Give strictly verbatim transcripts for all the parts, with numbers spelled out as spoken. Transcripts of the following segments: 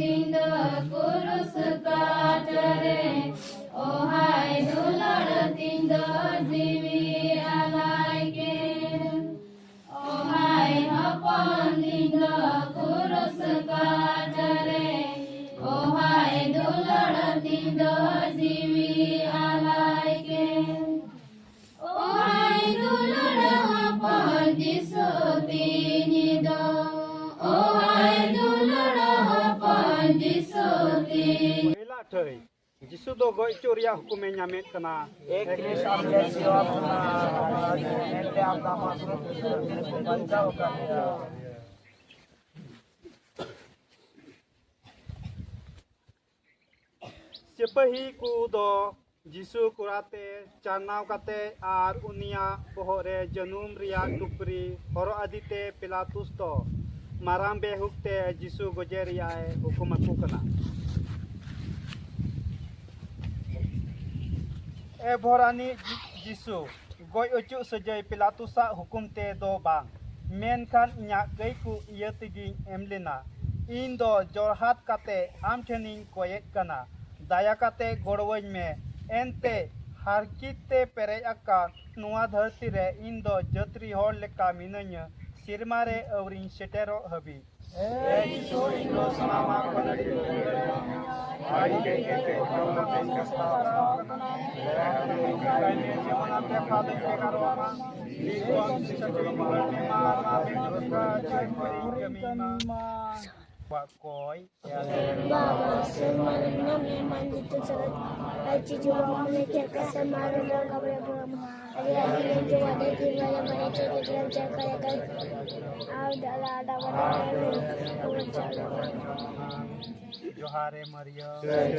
ᱛᱤᱧ ᱫᱚ ᱠᱩᱨᱩᱥ ᱠᱟᱴ ᱨᱮ, ᱚ ᱦᱟᱭ ᱫᱩᱞᱟᱹᱲ ᱛᱤᱧ ᱫᱚ ᱡᱤᱣᱤ ᱟᱞᱟᱭ ᱠᱮ᱾ ᱚ ᱦᱟᱭ ᱦᱚᱯᱚᱱ ᱛᱤᱧ ᱫᱚ ᱠᱩᱨᱩᱥ ᱠᱟᱴ ᱨᱮ, ᱚ ᱦᱟᱭ ᱫᱩᱞᱟᱹᱲ ᱛᱤᱧ ᱫᱚ ᱡᱤᱣᱤ ᱟᱞᱟᱭ ᱠᱮ᱾ ᱚ ᱦᱟᱭ ᱫᱩᱞᱟᱹᱲ ᱦᱚᱯᱚᱱ ᱡᱤᱥᱩ ᱛᱤᱧ ᱫᱚ, ᱚ ᱦᱟᱭ ᱫᱩᱞᱟᱹᱲ ᱦᱚᱯᱚᱱ ᱡᱤᱥᱩ ᱛᱤᱧ᱾ ᱯᱚᱭᱞᱟ ᱴᱷᱟᱹᱭ, ᱡᱤᱥᱩ ᱫᱚ ᱜᱚᱡ ᱦᱚᱪᱚ ᱨᱮᱭᱟᱜ ᱦᱩᱠᱩᱢᱮ ᱧᱟᱢᱮᱫ ᱠᱟᱱᱟ᱾ ᱮ ᱠᱨᱤᱥᱴ, ᱟᱢ ᱞᱮ ᱡᱤᱣᱟ ᱵᱚᱱᱟ, ᱢᱮᱱᱛᱮ ᱟᱢ ᱫᱚ ᱟᱢᱟᱜ ᱥᱩᱨ ᱥᱩᱯᱩᱨ ᱠᱚ ᱵᱟᱧᱪᱟᱣ ᱟᱠᱟᱫ ᱞᱮᱭᱟ᱾ ᱥᱤᱯᱟᱹᱦᱤ ᱠᱚ ᱫᱚ ᱡᱤᱥᱩ ᱠᱚᱲᱟᱛᱮ ᱪᱟᱨᱱᱟᱣ ᱠᱟᱛᱮ ᱟᱨ ᱩᱱᱤᱭᱟᱜ ᱵᱚᱦᱚᱜ ᱨᱮ ᱡᱟᱹᱱᱩᱢ ᱨᱮᱭᱟᱜ ᱴᱩᱯᱨᱤ ᱦᱚᱨᱚᱜ ᱟᱫᱮᱛᱮ ᱯᱤᱞᱟᱛᱩᱥ ᱫᱚ ᱢᱟᱨᱟᱝ ᱵᱮᱦᱩᱠ ᱛᱮ ᱡᱤᱥᱩ ᱜᱚᱡᱮ ᱨᱮᱭᱟᱜ ᱮ ᱦᱩᱠᱩᱢ ᱟᱠᱚ ᱠᱟᱱᱟ᱾ ᱮ ᱵᱷᱚᱨᱟᱱᱤ ᱡᱤᱥᱩ, ᱜᱚᱡ ᱚᱪᱚᱜ ᱥᱟᱹᱡᱟᱹᱭ ᱯᱤᱞᱟᱛᱩᱥᱟᱜ ᱦᱩᱠᱩᱢ ᱛᱮ ᱫᱚ ᱵᱟᱝ, ᱢᱮᱱᱠᱷᱟᱱ ᱤᱧᱟᱹᱜ ᱠᱟᱹᱭ ᱠᱚ ᱤᱭᱟᱹ ᱛᱮᱜᱮᱧ ᱮᱢ ᱞᱮᱱᱟ᱾ ᱤᱧ ᱫᱚ ᱡᱚᱲᱦᱟᱛ ᱠᱟᱛᱮ ᱟᱢ ᱴᱷᱮᱱᱤᱧ ᱠᱚᱭᱮᱫ ᱠᱟᱱᱟ, ᱫᱟᱭᱟ ᱠᱟᱛᱮ ᱜᱚᱲᱚᱣᱟᱹᱧ ᱢᱮ᱾ ᱮᱱᱛᱮ ᱦᱟᱨᱠᱤᱛ ᱛᱮ ᱯᱮᱨᱮᱡ ᱟᱠᱟᱱ ᱱᱚᱣᱟ ᱫᱷᱟᱹᱨᱛᱤ ᱨᱮ ᱤᱧ ᱫᱚ ᱡᱟᱹᱛᱨᱤ ᱦᱚᱲ ᱞᱮᱠᱟ ᱢᱤᱱᱟᱹᱧᱟ, ᱥᱮᱨᱢᱟ ᱨᱮ ᱟᱹᱣᱨᱤᱧ ᱥᱮᱴᱮᱨᱚᱜ ᱦᱟᱹᱵᱤᱡ᱾ ᱮ ᱡᱤᱥᱩ, ᱤᱧ ᱫᱚ ᱥᱟᱱᱟᱢᱟᱜ ᱠᱷᱚᱱ ᱟᱹᱰᱤ ᱠᱚᱢ ᱨᱮ ᱢᱮᱱᱟᱧᱟ᱾ ᱟᱹᱰᱤ ᱠᱟᱹᱭ ᱠᱟᱹᱭ ᱛᱮ ᱚᱠᱟ ᱞᱮᱠᱟ ᱛᱮᱧ ᱠᱟᱥᱛᱟᱣ ᱠᱟᱱᱟ᱾ ᱫᱟᱭᱟ ᱠᱟᱛᱮ ᱤᱧ ᱠᱟᱭ ᱢᱮ, ᱡᱮᱢᱚᱱ ᱟᱢ ᱴᱷᱮᱱ ᱯᱷᱟᱫᱟᱧ ᱵᱷᱮᱜᱟᱨᱚᱜ ᱢᱟ᱾ ᱡᱤᱥᱩ, ᱟᱢ ᱥᱤᱥᱟ ᱪᱩᱨᱤ ᱢᱚᱦᱚᱨ ᱢᱮ ᱢᱟ, ᱟᱨ ᱟᱢ ᱴᱷᱮᱱ ᱡᱚᱛᱚ ᱠᱟᱹᱢᱤ ᱢᱟ᱾ ᱠᱚᱣᱟᱜ ᱠᱚᱭ᱾ ᱵᱟᱵᱟ, ᱥᱮᱨᱢᱟ ᱨᱮ ᱢᱮᱱᱟᱜ ᱢᱮᱭᱟ, ᱢᱟᱹᱱ ᱡᱚᱛᱚ ᱥᱟᱞᱟᱜ᱾ ᱟᱨ ᱪᱮᱫ ᱦᱚᱸ ᱵᱟᱝ ᱢᱚᱱᱮ ᱪᱮᱫ ᱠᱟ ᱥᱮᱨᱢᱟ ᱨᱮ ᱫᱚ ᱠᱟᱵᱲᱮ ᱵᱚᱱ᱾ ᱟᱨ ᱟᱹᱰᱤ ᱜᱟᱱ ᱡᱚᱢᱟᱜ ᱫᱚ ᱛᱤᱱ ᱵᱟᱡᱮ ᱵᱟᱡᱮ ᱪᱮᱫ ᱪᱮᱫ ᱞᱮ ᱪᱮᱫ ᱠᱟᱭᱟ ᱠᱟᱭ᱾ ᱟᱨ ᱫᱟᱞᱟ ᱟᱰᱟ ᱵᱟᱰᱟ ᱠᱟᱭ᱾ ᱟᱵᱚ ᱪᱟᱞᱟᱜ ᱢᱟ᱾ ᱡᱚᱦᱟᱨ ᱨᱮ ᱢᱟᱹᱨᱤᱭᱟᱹ᱾ ᱡᱚᱦᱟᱨ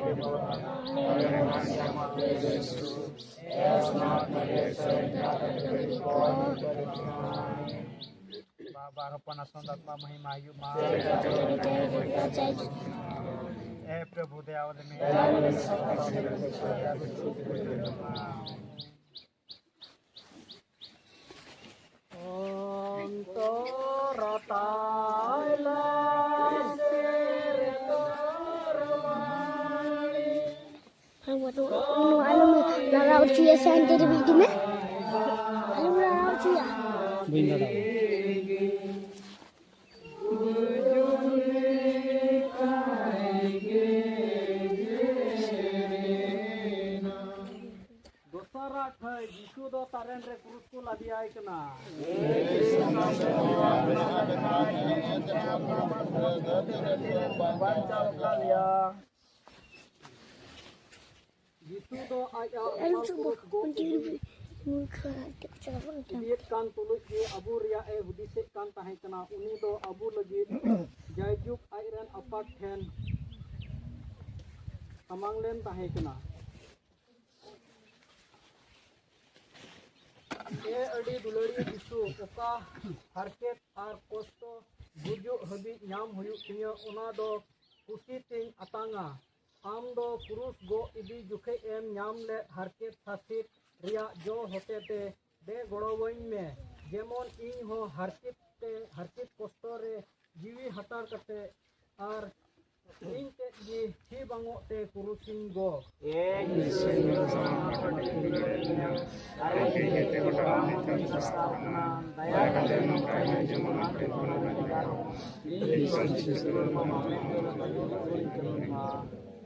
ᱨᱮ ᱢᱟᱹᱨᱤᱭᱟᱹ᱾ ᱵᱟᱵᱟ, ᱦᱚᱯᱚᱱ ᱟᱨ ᱥᱚᱱᱛᱟᱛᱢᱟ ᱢᱚᱦᱤᱢᱟ ᱦᱩᱭᱩᱜ ᱢᱟ᱾ ᱮ ᱯᱨᱚᱵᱷᱩ, ᱫᱮᱭᱟ ᱟᱞᱮ ᱢᱮ᱾ ᱚᱱᱛᱚᱨᱟᱛᱟ ᱦᱚᱪᱚᱭᱟ ᱥᱮ ᱦᱟᱱᱛᱮ ᱨᱮ ᱵᱤᱫ ᱢᱮ᱾ ᱟᱞᱚᱢ ᱞᱟᱲᱟᱣ ᱦᱚᱪᱚᱭᱟ᱾ ᱵᱟᱹᱧ ᱞᱟᱲᱟᱣᱟ᱾ ᱫᱚᱥᱟᱨᱟᱜ ᱴᱷᱟᱹᱭ ᱡᱤᱥᱩ ᱫᱚ ᱛᱟᱨᱮᱱ ᱨᱮ ᱠᱨᱩᱥ ᱠᱚ ᱞᱟᱫᱮᱭᱟᱭ ᱠᱟᱱᱟ᱾ ᱵᱟᱧᱪᱟᱣ ᱟᱠᱟᱫ ᱞᱮᱭᱟ᱾ ᱡᱤᱥᱩ ᱫᱚ ᱟᱡᱟᱜ ᱚᱛ ᱠᱨᱩᱥ ᱜᱚᱜ ᱤᱫᱤᱭᱮᱫ ᱠᱟᱱ ᱛᱩᱞᱩᱡ ᱜᱮ ᱟᱵᱚ ᱨᱮᱭᱟᱜ ᱮ ᱦᱩᱫᱤᱥᱮᱫ ᱠᱟᱱ ᱛᱟᱦᱮᱸ ᱠᱟᱱᱟ᱾ ᱩᱱᱤ ᱫᱚ ᱟᱵᱚ ᱞᱟᱹᱜᱤᱫ ᱡᱟᱭᱡᱩᱜᱽ ᱟᱡ ᱨᱮᱱ ᱟᱯᱟᱛ ᱴᱷᱮᱱ ᱥᱟᱢᱟᱝ ᱞᱮᱱ ᱛᱟᱦᱮᱸ ᱠᱟᱱᱟ᱾ ᱮ ᱟᱹᱰᱤ ᱫᱩᱞᱟᱹᱲᱤᱭᱟᱹ ᱡᱤᱥᱩ, ᱚᱠᱟ ᱦᱟᱨᱠᱮᱛ ᱟᱨ ᱠᱚᱥᱴᱚ ᱜᱩᱡᱩᱜ ᱦᱟᱹᱵᱤᱡ ᱧᱟᱢ ᱦᱩᱭᱩᱜ ᱛᱤᱧᱟᱹ, ᱚᱱᱟ ᱫᱚ ᱠᱩᱥᱤ ᱛᱤᱧ ᱟᱛᱟᱝᱟ᱾ ᱟᱢ ᱫᱚ ᱠᱨᱩᱥ ᱜᱚᱜ ᱤᱫᱤ ᱡᱚᱠᱷᱮᱡ ᱮᱢ ᱧᱟᱢ ᱞᱮᱫ ᱦᱟᱨᱠᱮᱛ ᱥᱟᱥᱮᱛ ᱨᱮᱭᱟᱜ ᱡᱚ ᱦᱚᱛᱮᱛᱮ ᱫᱮ ᱜᱚᱲᱚᱣᱟᱹᱧ ᱢᱮ, ᱡᱮᱢᱚᱱ ᱤᱧ ᱦᱚᱸ ᱦᱟᱨᱠᱮᱛ ᱛᱮ, ᱦᱟᱨᱠᱮᱛ ᱠᱚᱥᱴᱚ ᱨᱮ ᱡᱤᱣᱤ ᱦᱟᱛᱟᱲ ᱠᱟᱛᱮ ᱟᱨ ᱤᱧ ᱛᱮᱫ ᱜᱮ ᱛᱷᱤ ᱵᱟᱝᱚᱜ ᱛᱮ ᱠᱨᱩᱥᱤᱧ ᱜᱚᱜ᱾ ᱮ ᱡᱤᱥᱩ, ᱟᱨᱮ ᱡᱮᱛᱮ ᱜᱚᱴᱟ ᱟᱢ ᱴᱷᱮᱱ ᱥᱟᱥᱛᱟᱣ ᱠᱟᱱᱟ, ᱫᱟᱭᱟ ᱠᱟᱛᱮ ᱱᱚᱝᱠᱟᱭ ᱢᱮ ᱡᱮᱢᱚᱱ ᱟᱢ ᱴᱷᱮᱱ ᱠᱷᱚᱱ ᱤᱧ ᱵᱤᱥᱟᱹᱥ ᱡᱤᱥᱩ ᱢᱟᱢᱟ ᱢᱮᱱᱛᱮ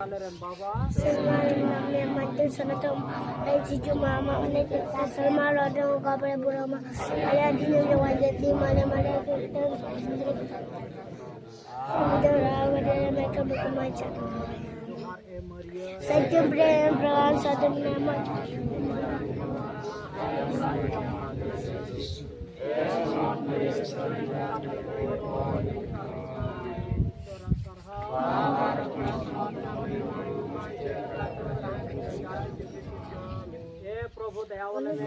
ᱟᱞᱮ ᱨᱮᱱ ᱵᱟᱵᱟ᱾ ᱥᱮᱨᱢᱟ ᱨᱮᱱᱟᱜ ᱢᱮ ᱢᱟᱱᱛᱮ ᱥᱟᱱᱟᱛᱚᱢ ᱟᱭ ᱡᱤᱡᱩ ᱢᱟᱢᱟ ᱚᱱᱮ ᱥᱮᱨᱢᱟ ᱨᱚᱰᱚ ᱜᱟᱵᱨᱮ ᱵᱩᱨᱟᱢᱟ ᱟᱭᱟ ᱫᱤᱱ ᱨᱮ ᱣᱟᱡᱮ ᱫᱤ ᱢᱟᱞᱮ ᱢᱟᱞᱮ ᱠᱤᱨᱛᱚᱱ ᱥᱟᱱᱛᱨᱤ ᱠᱟᱱ᱾ ᱥᱚᱛᱭᱚ ᱯᱨᱮᱢ ᱯᱨᱟᱱ ᱥᱚᱛᱭᱚ ᱱᱟᱢ᱾ ᱦᱮ ᱯᱨᱚᱵᱷᱩ, ᱫᱟᱭᱟ ᱟᱞᱮ ᱢᱮ᱾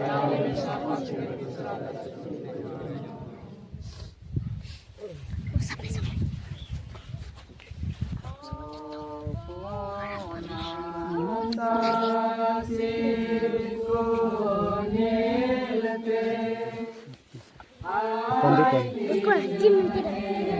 उसको हड्डी मिलती रहती है।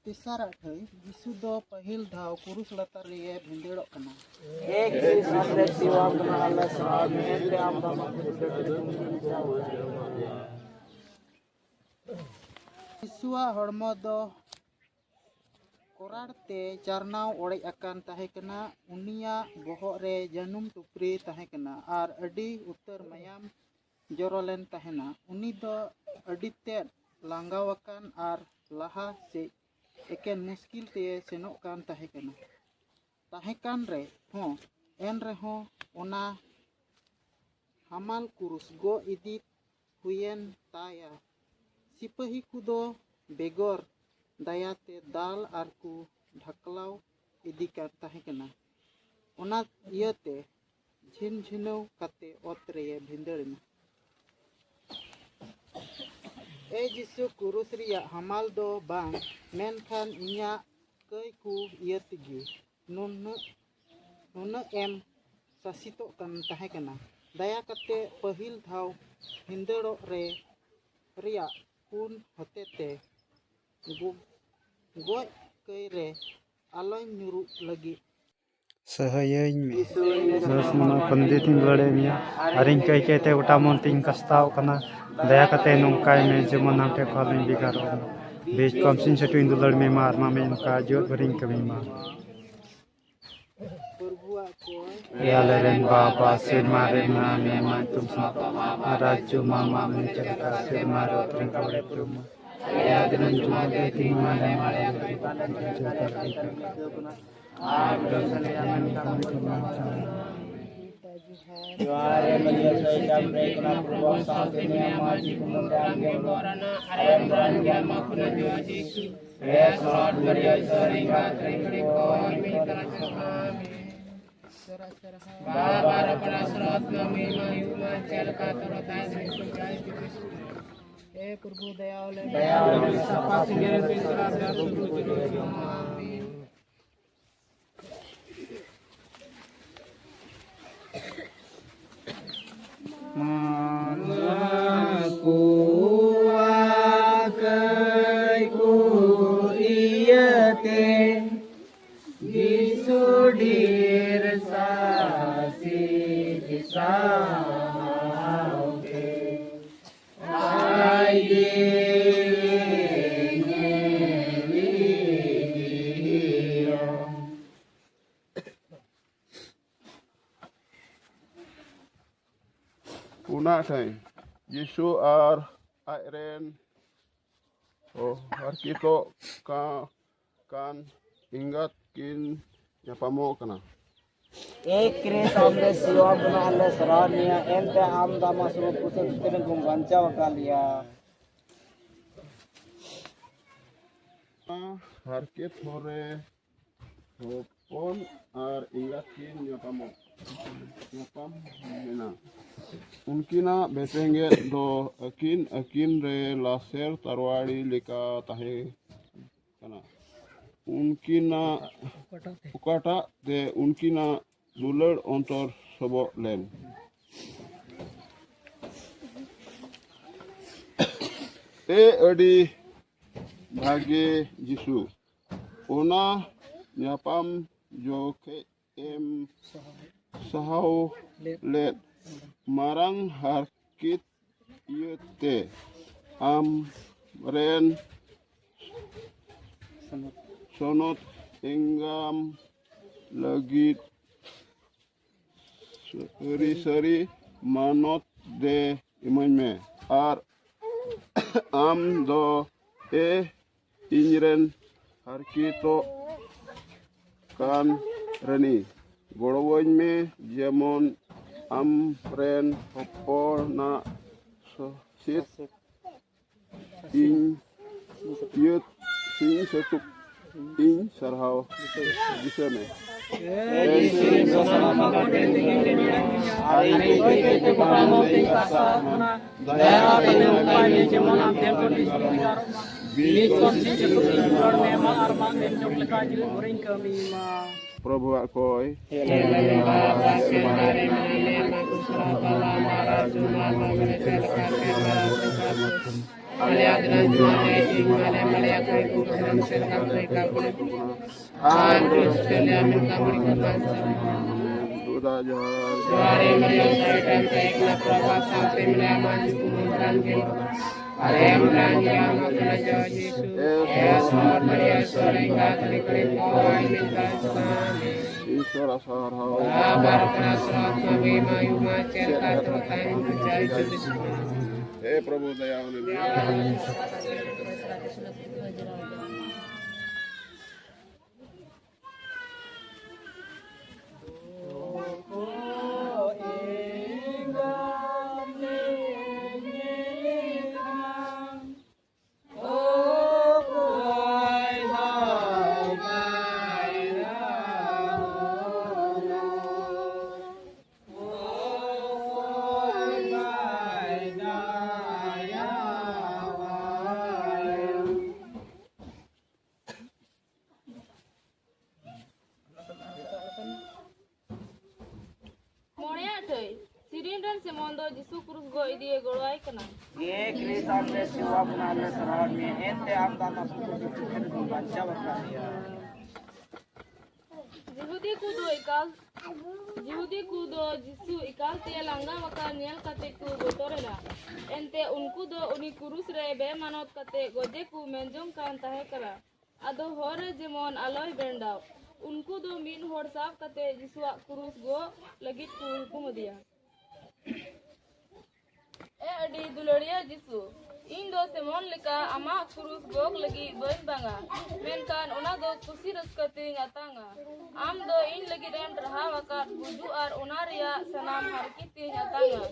ᱛᱮᱥᱟᱨᱟᱜ ᱴᱷᱟᱹᱭ, ᱡᱤᱥᱩ ᱫᱚ ᱯᱟᱹᱦᱤᱞ ᱫᱷᱟᱣ ᱠᱩᱨᱩᱥ ᱞᱟᱛᱟᱨ ᱨᱮᱭᱮ ᱵᱷᱤᱸᱫᱟᱹᱲᱚᱜ ᱠᱟᱱᱟ᱾ ᱮᱠ ᱡᱤᱥᱩ ᱟᱢᱨᱮ ᱥᱤᱣᱟᱢ ᱠᱟᱱᱟ, ᱟᱞᱮ ᱥᱟᱶ ᱢᱮᱱᱛᱮ ᱟᱢ ᱫᱚ ᱟᱢᱟᱜ ᱠᱩᱨᱩᱥ ᱨᱮ ᱡᱤᱥᱩᱣᱟᱜ ᱦᱚᱲᱢᱚ ᱫᱚ ᱠᱚᱨᱟᱲ ᱛᱮ ᱪᱟᱨᱱᱟᱣ ᱚᱲᱮᱡ ᱟᱠᱟᱱ ᱛᱟᱦᱮᱸ ᱠᱟᱱᱟ᱾ ᱩᱱᱤᱭᱟᱜ ᱵᱚᱦᱚᱜ ᱨᱮ ᱡᱟᱹᱱᱩᱢ ᱴᱩᱯᱨᱤ ᱛᱟᱦᱮᱸ ᱠᱟᱱᱟ ᱟᱨ ᱟᱹᱰᱤ ᱩᱛᱟᱹᱨ ᱢᱟᱭᱟᱢ ᱡᱚᱨᱚ ᱞᱮᱱ ᱛᱟᱦᱮᱱᱟ᱾ ᱩᱱᱤ ᱫᱚ ᱟᱹᱰᱤ ᱛᱮᱫ ᱞᱟᱸᱜᱟᱣ ᱟᱠᱟᱱ ᱟᱨ ᱞᱟᱦᱟ ᱥᱮᱫ ᱮᱠᱮᱱ ᱢᱩᱥᱠᱤᱞ ᱛᱮ ᱥᱮᱱᱚᱜ ᱠᱟᱱ ᱛᱟᱦᱮᱸ ᱠᱟᱱᱟ᱾ ᱛᱟᱦᱮᱸ ᱠᱟᱱ ᱨᱮᱦᱚᱸ, ᱮᱱ ᱨᱮᱦᱚᱸ ᱚᱱᱟ ᱦᱟᱢᱟᱞ ᱠᱩᱨᱩᱥ ᱜᱚᱜ ᱤᱫᱤ ᱦᱩᱭᱮᱱ ᱛᱟᱭᱟ᱾ ᱥᱤᱯᱟᱹᱦᱤ ᱠᱚᱫᱚ ᱵᱮᱜᱚᱨ ᱫᱟᱭᱟᱛᱮ ᱫᱟᱞ ᱟᱨ ᱠᱚ ᱰᱷᱟᱠᱞᱟᱣ ᱤᱫᱤ ᱠᱟᱱ ᱛᱟᱦᱮᱸ ᱠᱟᱱᱟ᱾ ᱚᱱᱟ ᱤᱭᱟᱹᱛᱮ ᱡᱷᱤᱱᱡᱷᱤᱱᱟᱹᱣ ᱠᱟᱛᱮ ᱚᱛ ᱨᱮᱭᱮ ᱵᱷᱤᱸᱫᱟᱹᱲ ᱮᱱᱟ᱾ ᱮ ᱡᱤᱥᱩ, ᱠᱩᱨᱩᱥ ᱨᱮᱭᱟᱜ ᱦᱟᱢᱟᱞ ᱫᱚ ᱵᱟᱝ, ᱢᱮᱱᱠᱷᱟᱱ ᱤᱧᱟᱹᱜ ᱠᱟᱹᱭ ᱠᱚ ᱤᱭᱟᱹ ᱛᱮᱜᱮ ᱱᱩᱱᱟᱹᱜ, ᱱᱩᱱᱟᱹᱜ ᱮᱢ ᱥᱟᱥᱤᱛᱚᱜ ᱠᱟᱱ ᱛᱟᱦᱮᱸ ᱠᱟᱱᱟ᱾ ᱫᱟᱭᱟ ᱠᱟᱛᱮ ᱯᱟᱹᱦᱤᱞ ᱫᱷᱟᱣ ᱵᱷᱤᱸᱫᱟᱹᱲᱚᱜ ᱨᱮ ᱨᱮᱭᱟᱜ ᱯᱩᱱ ᱦᱚᱛᱮᱛᱮ ᱜᱚ-, ᱜᱚᱡ ᱠᱟᱹᱭ ᱨᱮ ᱟᱞᱚᱧ ᱧᱩᱨᱩᱜ ᱞᱟᱹᱜᱤᱫ᱾ ᱥᱟᱹᱦᱟᱹᱭᱟᱹᱧ ᱢᱮ᱾ ᱥᱟᱹᱥ ᱢᱟᱱᱟ ᱯᱚᱱᱰᱤᱛ ᱤᱧ ᱫᱩᱞᱟᱹᱲᱮᱫ ᱢᱮᱭᱟ, ᱟᱨ ᱤᱧ ᱠᱟᱹᱭ ᱠᱟᱹᱭᱛᱮ ᱜᱚᱴᱟ ᱢᱚᱱ ᱛᱤᱧ ᱠᱟᱥᱛᱟᱣ ᱠᱟᱱᱟ᱾ ᱫᱟᱭᱟ ᱠᱟᱛᱮ ᱱᱚᱝᱠᱟᱭ ᱢᱮ, ᱡᱮᱢᱚᱱ ᱟᱢ ᱴᱷᱮᱱ ᱠᱷᱚᱱ ᱟᱞᱚᱧ ᱵᱷᱮᱜᱟᱨᱚᱜ ᱢᱟ᱾ ᱵᱤᱪ ᱠᱚᱢ ᱥᱤᱧ ᱥᱟᱹᱴᱩᱧ ᱫᱩᱞᱟᱹᱲ ᱢᱮ ᱢᱟ, ᱟᱨ ᱢᱟ ᱢᱮ ᱱᱚᱝᱠᱟ ᱡᱤᱣᱮᱫ ᱵᱷᱳᱨᱤᱧ ᱠᱟᱹᱢᱤ ᱢᱟ᱾ ᱮ ᱟᱞᱮ ᱨᱮᱱ ᱵᱟᱵᱟ, ᱥᱮᱨᱢᱟ ᱨᱮ ᱢᱮᱱᱟᱜ ᱢᱮ, ᱢᱟ ᱧᱩᱛᱩᱢ ᱥᱟᱯᱷᱟ ᱢᱟ, ᱟᱢᱟᱜ ᱨᱟᱡᱽ ᱦᱤᱡᱩᱜ ᱢᱟ, ᱟᱢᱟᱜ ᱢᱚᱱᱮ ᱪᱮᱫ ᱞᱮᱠᱟ ᱥᱮᱨᱢᱟ ᱨᱮ ᱚᱛ ᱨᱮ ᱚᱱᱠᱟ ᱵᱚᱱ ᱡᱚᱢ ᱢᱟ᱾ ᱟᱞᱮᱭᱟᱜ ᱫᱤᱱᱟᱹᱢ ᱡᱚᱢᱟᱜ ᱫᱚ ᱛᱮᱦᱮᱧ ᱮᱢᱟᱜ ᱞᱮ ᱢᱟ, ᱟᱞᱮ ᱠᱚ ᱵᱟᱝ ᱠᱟᱱᱟ ᱡᱚᱛᱚ ᱞᱮᱠᱟ ᱠᱟᱹᱢᱤ ᱠᱚ ᱢᱟ᱾ ᱡᱚᱦᱟᱨ ᱨᱮ ᱢᱟᱹᱡᱷᱤ ᱥᱟᱹᱭ ᱪᱟᱢ ᱨᱮ ᱠᱟᱱᱟ ᱯᱨᱚᱵᱷᱩ ᱥᱟᱶᱛᱮ ᱢᱮᱱᱟᱭᱟ ᱢᱟᱹᱡᱷᱤ ᱠᱚ ᱢᱚᱱ ᱨᱮ ᱟᱢ ᱜᱮ ᱵᱚᱨᱟᱱᱟ, ᱟᱨᱮᱢ ᱵᱚᱨᱟᱱ ᱜᱮᱭᱟ ᱢᱟ ᱠᱷᱩᱱᱟ ᱡᱚᱦᱟᱨ ᱡᱤᱥᱩ᱾ ᱮ ᱥᱚᱨᱚᱴ ᱢᱟᱹᱨᱤᱭᱟ ᱥᱚᱨᱤᱝᱜᱟ ᱛᱨᱤᱝᱜᱲᱤ ᱠᱚ ᱢᱤᱛᱨᱟ ᱪᱚᱢᱟ᱾ ᱵᱟᱵᱟ ᱨᱚᱯᱚᱲᱟ ᱥᱚᱨᱚᱛ ᱢᱟ ᱢᱤᱢᱟ ᱭᱩᱢᱟ ᱪᱮᱞᱠᱟ ᱛᱚᱨᱚᱛᱟ ᱥᱤᱥᱩ ᱡᱟᱭ ᱡᱩᱥᱩ᱾ ᱮ ᱯᱨᱚᱵᱷᱩ ᱫᱟᱭᱟ ᱚᱞᱮ ᱢᱮ᱾ ᱫᱟᱭᱟ ᱚᱞᱮ ᱢᱮ᱾ ᱥᱟᱯᱟ ᱥᱤᱸᱜᱮᱞ ᱵᱤᱥᱨᱟ ᱫᱟ ᱥᱩᱨᱩ ᱡᱩᱨᱩ ᱡᱚᱢᱟ᱾ ᱟᱢᱮᱱ᱾ ᱢᱟᱱᱣᱟ ᱠᱚᱣᱟᱜ ᱠᱟᱹᱭ ᱠᱚ ᱡᱤᱥᱩ ᱰᱷᱮᱨ ᱥᱟᱥᱤ ᱥᱟᱶᱛᱮ ᱟᱡ ᱜᱮ ᱧᱮᱞ ᱤᱫᱤᱭᱟ᱾ ᱯᱩᱱᱟᱜ ᱴᱷᱟᱹᱭ, ᱡᱤᱥᱩ ᱟᱨ ᱟᱡ ᱨᱮᱱ ᱦᱟᱨᱠᱮᱛᱚᱜ ᱠᱟ-, ᱠᱟᱱ ᱮᱸᱜᱟᱛ ᱠᱤᱱ ᱧᱟᱯᱟᱢᱚᱜ ᱠᱟᱱᱟ᱾ ᱮ ᱠᱨᱤᱥ, ᱟᱢ ᱞᱮ ᱥᱤᱨᱡᱟᱹᱣ ᱵᱚᱱᱟ ᱟᱨ ᱞᱮ ᱥᱟᱨᱦᱟᱣ ᱢᱮᱭᱟ, ᱮᱱᱛᱮ ᱟᱢ ᱫᱚ ᱟᱢᱟᱜ ᱥᱩᱢᱩᱝ ᱯᱩᱛᱟᱹ ᱠᱷᱟᱹᱛᱤᱨ ᱮᱢ ᱵᱟᱧᱪᱟᱣ ᱟᱠᱟᱫ ᱞᱮᱭᱟ᱾ ᱦᱟᱨᱠᱮᱛ ᱦᱚᱨ ᱨᱮ ᱦᱚᱯᱚᱱ ᱟᱨ ᱮᱸᱜᱟᱛ ᱠᱤᱱ ᱧᱟᱯᱟᱢᱚᱜ, ᱧᱟᱯᱟᱢ ᱮᱱᱟ᱾ ᱩᱱᱠᱤᱱᱟᱜ ᱵᱮᱯᱮᱸᱜᱮᱫ ᱫᱚ ᱟᱹᱠᱤᱱ ᱟᱹᱠᱤᱱ ᱨᱮ ᱞᱟᱥᱮᱨ ᱛᱟᱨᱣᱟᱲᱤ ᱞᱮᱠᱟ ᱛᱟᱦᱮᱸ ᱠᱟᱱᱟ᱾ ᱩᱱᱠᱤᱱᱟᱜ, ᱚᱠᱟᱴᱟᱜ ᱛᱮ ᱩᱱᱠᱤᱱᱟᱜ ᱫᱩᱞᱟᱹᱲ ᱚᱱᱛᱚᱨ ᱥᱚᱵᱚᱜ ᱞᱮᱱ᱾ ᱮ ᱟᱹᱰᱤ ᱵᱷᱟᱜᱮ ᱡᱤᱥᱩ, ᱚᱱᱟ ᱧᱟᱯᱟᱢ ᱡᱚᱠᱷᱮᱡ ᱮᱢ ᱥᱟᱦᱟᱣ ᱞᱮᱫ ᱢᱟᱨᱟᱝ ᱦᱟᱨᱠᱮᱛ ᱤᱭᱟᱹᱛᱮ ᱟᱢ ᱨᱮᱱ ᱥᱚᱱᱚᱛ ᱮᱸᱜᱟᱢ ᱞᱟᱹᱜᱤᱫ ᱥᱟᱹᱨᱤ ᱥᱟᱹᱨᱤ ᱢᱟᱱᱚᱛ ᱫᱮ ᱤᱢᱟᱹᱧ ᱢᱮ᱾ ᱟᱨ ᱟᱢ ᱫᱚ ᱮ ᱤᱧ ᱨᱮᱱ ᱦᱟᱨᱠᱮᱛᱚᱜ ᱠᱟᱱ ᱨᱟᱹᱱᱤ, ᱜᱚᱲᱚᱣᱟᱹᱧ ᱢᱮ, ᱡᱮᱢᱚᱱ ᱟᱢ ᱨᱮᱱ ᱦᱚᱯᱚᱱᱟᱜ ᱥᱚᱥᱮᱛ ᱤᱧ ᱤᱭᱟᱹ ᱥᱤᱧ ᱥᱟᱹᱛᱩᱜ ᱤᱧ ᱥᱟᱨᱦᱟᱣ ᱫᱤᱥᱟᱹ ᱢᱮ᱾ ᱫᱟᱭᱟ ᱠᱟᱛᱮ ᱱᱚᱝᱠᱟᱭ ᱢᱮ, ᱡᱮᱢᱚᱱ ᱟᱢ ᱴᱷᱮᱱ ᱠᱷᱚᱱ ᱤᱧ ᱥᱚᱨᱦᱟᱣ ᱢᱟ᱾ ᱤᱧ ᱥᱚᱨᱦᱟᱣ ᱥᱤᱧ ᱥᱟᱹᱛᱩᱜ ᱤᱧ ᱨᱚᱲ ᱢᱮ, ᱟᱢᱟᱜ ᱟᱨ ᱟᱢᱟᱜ ᱢᱮᱱ ᱡᱚᱝ ᱞᱮᱠᱟ ᱡᱤᱣᱤ ᱵᱷᱳᱨᱤᱧ ᱠᱟᱹᱢᱤ ᱢᱟ᱾ ᱯᱨᱚᱵᱷᱩᱣᱟᱜ ᱠᱚᱭ᱾ ᱟᱞᱮᱭᱟᱜ ᱫᱤᱱᱟᱹᱢ ᱡᱚᱢᱟᱜ ᱞᱮ ᱮᱢᱟᱞᱮ ᱢᱮ, ᱟᱞᱮᱭᱟᱜ ᱫᱟᱹᱭᱤ ᱠᱚ ᱠᱷᱚᱱ ᱥᱮ ᱞᱮᱠᱟ ᱠᱚ ᱨᱮᱠᱟ ᱠᱚ ᱟᱨ ᱫᱩᱥᱴ ᱞᱮ ᱟᱢᱮᱱ ᱠᱟ ᱵᱟᱹᱲᱤᱡ ᱠᱚ ᱵᱟᱧᱪᱟᱣ ᱞᱮ᱾ ᱫᱩᱫᱟ ᱡᱚᱦᱟᱨ᱾ ᱡᱚᱦᱟᱨ ᱮ ᱢᱟᱹᱨᱭᱟᱹ, ᱥᱟᱹᱨᱤ ᱴᱷᱮᱱ ᱛᱮ ᱮᱠᱞᱟ ᱯᱨᱚᱵᱷᱟ ᱥᱟᱶᱛᱮ ᱢᱮᱱᱟᱭᱟ, ᱢᱟ ᱡᱤᱥᱩ ᱢᱚᱱ ᱯᱨᱟᱱ ᱜᱮ᱾ ᱟᱨᱮ ᱢᱟᱹᱨᱭᱟᱹ, ᱥᱚᱨ ᱢᱟᱹᱨᱭᱟᱹ, ᱥᱚᱨ ᱮᱸᱜᱟᱛ ᱞᱮ ᱠᱚᱨᱮ ᱠᱚ ᱟᱭ ᱢᱮᱱ ᱠᱟ ᱥᱟᱱᱟᱢ᱾ ᱤᱥᱚᱨ ᱟᱥᱟᱨᱦᱟᱣ᱾ ᱟᱵᱟᱨ ᱠᱟᱱᱟ ᱥᱟᱛ ᱢᱟᱹᱭ ᱢᱟᱭᱩ ᱢᱟ ᱪᱮᱫ ᱠᱟ ᱛᱚ ᱛᱟᱭ ᱢᱟ ᱪᱟᱭ ᱪᱩᱵᱤᱥ᱾ ᱦᱮ ᱯᱨᱚᱵᱷᱩ ᱫᱟᱭᱟ ᱟᱞᱮ ᱢᱮ᱾ ᱢᱚᱬᱮᱭᱟᱜ ᱴᱷᱟᱹᱭ, ᱥᱤᱨᱤᱱ ᱨᱮᱱ ᱥᱤᱢᱚᱱ ᱫᱚ ᱡᱤᱥᱩ ᱠᱨᱩᱥ ᱜᱚᱡ ᱤᱫᱤᱭᱮ ᱜᱚᱲᱚᱣᱟᱭ ᱠᱟᱱᱟ᱾ ᱮ ᱠᱨᱤᱥ, ᱟᱢ ᱞᱮ ᱥᱮᱵᱟ ᱵᱚᱱᱟ, ᱟᱞᱮ ᱥᱟᱨᱦᱟᱣ ᱢᱮ, ᱮᱱᱛᱮ ᱟᱢ ᱫᱚ ᱟᱢᱟᱜ ᱯᱩᱛᱷᱩ ᱥᱩᱠᱷ ᱨᱮ ᱵᱚᱱ ᱵᱟᱧᱪᱟᱣ ᱟᱠᱟᱫ ᱢᱮᱭᱟ᱾ ᱡᱤᱦᱩᱫᱤ ᱠᱚ ᱫᱚ ᱮᱠᱟᱞ, ᱡᱤᱦᱩᱫᱤ ᱠᱚ ᱫᱚ ᱡᱤᱥᱩ ᱮᱠᱟᱞ ᱛᱮ ᱞᱟᱸᱜᱟ ᱟᱠᱟᱱ ᱧᱮᱞ ᱠᱟᱛᱮ ᱠᱚ ᱵᱚᱛᱚᱨ ᱮᱱᱟ᱾ ᱮᱱᱛᱮ ᱩᱱᱠᱩ ᱫᱚ ᱩᱱᱤ ᱠᱨᱩᱥ ᱨᱮ ᱵᱮᱢᱟᱱᱚᱛ ᱠᱟᱛᱮ ᱜᱚᱡᱮ ᱠᱚ ᱢᱮᱱᱡᱚᱝ ᱠᱟᱱ ᱛᱟᱦᱮᱸ ᱠᱟᱱᱟ᱾ ᱟᱫᱚ ᱦᱚᱨ ᱨᱮ ᱡᱮᱢᱚᱱ ᱟᱞᱚᱭ ᱵᱮᱱᱰᱟᱣ, ᱩᱱᱠᱩ ᱫᱚ ᱢᱤᱫ ᱦᱚᱲ ᱥᱟᱵ ᱠᱟᱛᱮ ᱡᱤᱥᱩᱣᱟᱜ ᱠᱨᱩᱥ ᱜᱚᱜ ᱞᱟᱹᱜᱤᱫ ᱠᱚ ᱦᱩᱠᱩᱢ ᱟᱫᱮᱭᱟ᱾ ᱮ ᱟᱹᱰᱤ ᱫᱩᱞᱟᱹᱲᱤᱭᱟᱹ ᱡᱤᱥᱩ, ᱤᱧ ᱫᱚ ᱥᱤᱢᱚᱱ ᱞᱮᱠᱟ ᱟᱢᱟᱜ ᱠᱨᱩᱥ ᱜᱚᱜ ᱞᱟᱹᱜᱤᱫ ᱵᱟᱹᱧ ᱵᱟᱝᱟ, ᱢᱮᱱᱠᱷᱟᱱ ᱚᱱᱟ ᱫᱚ ᱠᱩᱥᱤ ᱨᱟᱹᱥᱠᱟᱹ ᱛᱤᱧ ᱟᱛᱟᱝᱟ᱾ ᱟᱢ ᱫᱚ ᱤᱧ ᱞᱟᱹᱜᱤᱫ ᱮᱢ ᱴᱟᱨᱦᱟᱣ ᱟᱠᱟᱫ ᱜᱩᱡᱩᱜ ᱟᱨ ᱚᱱᱟ ᱨᱮᱭᱟᱜ ᱥᱟᱱᱟᱢ ᱦᱟᱨᱠᱮᱛ ᱤᱧ ᱟᱛᱟᱝᱟ᱾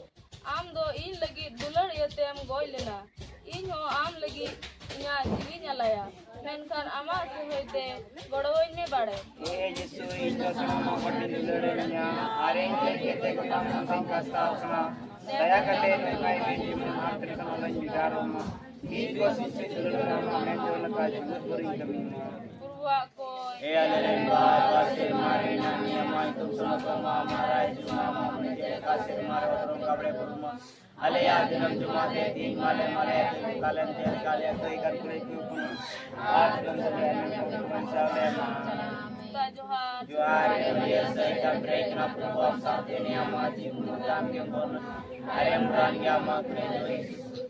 ᱟᱢ ᱫᱚ ᱤᱧ ᱞᱟᱹᱜᱤᱫ ᱫᱩᱞᱟᱹᱲ ᱤᱭᱟᱹᱛᱮᱢ ᱜᱚᱡ ᱞᱮᱱᱟ᱾ ᱤᱧ ᱦᱚᱸ ᱟᱢ ᱞᱟᱹᱜᱤᱫ ᱤᱧᱟᱜ ᱡᱤᱣᱤᱧ ᱟᱞᱟᱭᱟ, ᱢᱮᱱᱠᱷᱟᱱ ᱟᱢᱟᱜ ᱥᱟᱹᱦᱟᱹᱭ ᱛᱮ ᱜᱚᱲᱚᱣᱟᱹᱧ ᱢᱮ ᱵᱟᱲᱮ᱾ ᱮ ᱡᱤᱥᱩ, ᱤᱧ ᱫᱚ ᱥᱟᱱᱟᱢ ᱦᱚᱲ ᱠᱚ ᱫᱩᱞᱟᱹᱲ ᱟᱹᱧᱟ, ᱟᱨ ᱤᱧ ᱞᱟᱹᱜᱤᱫ ᱛᱮ ᱜᱚᱴᱟ ᱢᱟᱱᱣᱟ ᱠᱟᱥᱛᱟᱣ ᱠᱟᱱᱟ᱾ ᱫᱟᱭᱟ ᱠᱟᱛᱮ ᱱᱚᱝᱠᱟᱭ ᱢᱮ, ᱡᱮᱢᱚᱱ ᱟᱨ ᱛᱤᱨᱠᱟᱹ ᱦᱚᱸ ᱵᱟᱹᱧ ᱵᱷᱮᱜᱟᱨᱚᱜ ᱢᱟ᱾ ᱤᱧ ᱠᱚ ᱥᱤᱥᱤᱨ ᱫᱩᱞᱟᱹᱲ ᱟᱢᱟᱜ ᱢᱮᱱ ᱡᱚᱝ ᱞᱮᱠᱟ ᱡᱩᱞᱩᱠ ᱵᱟᱹᱨᱤᱧ ᱠᱟᱹᱢᱤ ᱢᱟ᱾ ᱯᱩᱨᱵᱟᱜ ᱠᱚ᱾ ᱮ ᱟᱞᱮ ᱨᱮᱱ ᱵᱟᱵᱟ, ᱥᱮᱨᱢᱟ ᱨᱮ ᱢᱮᱱᱟᱜ ᱢᱮᱭᱟ, ᱟᱢᱟᱜ ᱧᱩᱛᱩᱢ ᱥᱚᱢᱟᱛᱚᱜ ᱢᱟ, ᱟᱢᱟᱜ ᱨᱟᱡᱽ ᱦᱤᱡᱩᱜ ᱢᱟ, ᱟᱢᱟᱜ ᱢᱚᱱᱮ ᱪᱮᱫ ᱞᱮᱠᱟ ᱥᱮᱨᱢᱟ ᱨᱮ ᱦᱚᱲ ᱠᱟᱵᱲᱮ ᱵᱩᱨᱩ ᱢᱟ᱾ ᱟᱞᱮᱭᱟᱜ ᱫᱤᱱᱟᱹᱢ ᱡᱚᱢᱟᱜ ᱫᱮ ᱛᱤᱦᱤᱧ ᱮᱢᱟ ᱞᱮ ᱢᱟᱞᱮ, ᱠᱟᱞᱮᱱ ᱛᱮ ᱟᱞᱮᱭᱟᱜ ᱫᱟᱹᱭ ᱜᱟᱱ ᱠᱩᱲᱤ ᱠᱚ ᱠᱟᱱᱟ᱾ ᱟᱨ ᱫᱤᱱᱟᱹᱢ ᱡᱚᱢᱟᱜ ᱮᱢ ᱠᱟᱛᱮ ᱵᱟᱧᱪᱟᱣ ᱞᱮ ᱢᱟ᱾ ᱡᱚᱦᱟᱨ᱾ ᱡᱚᱦᱟᱨ ᱜᱮ ᱢᱟᱹᱭ ᱥᱟᱹᱭ ᱠᱟᱢ ᱯᱨᱮ ᱠᱟᱱᱟ ᱯᱨᱚᱵᱷᱩ ᱟᱢ ᱥᱟᱶᱛᱮ ᱱᱤᱭᱟᱹ ᱢᱟ ᱡᱤᱵ ᱢᱩᱫᱟᱢ ᱜᱮ ᱵᱚᱨᱱᱟ᱾ ᱟᱨᱮᱢ ᱨᱟᱱ ᱜᱮ ᱟᱢᱟᱜ ᱠᱩᱲᱤ ᱫᱚ ᱤᱥᱩ᱾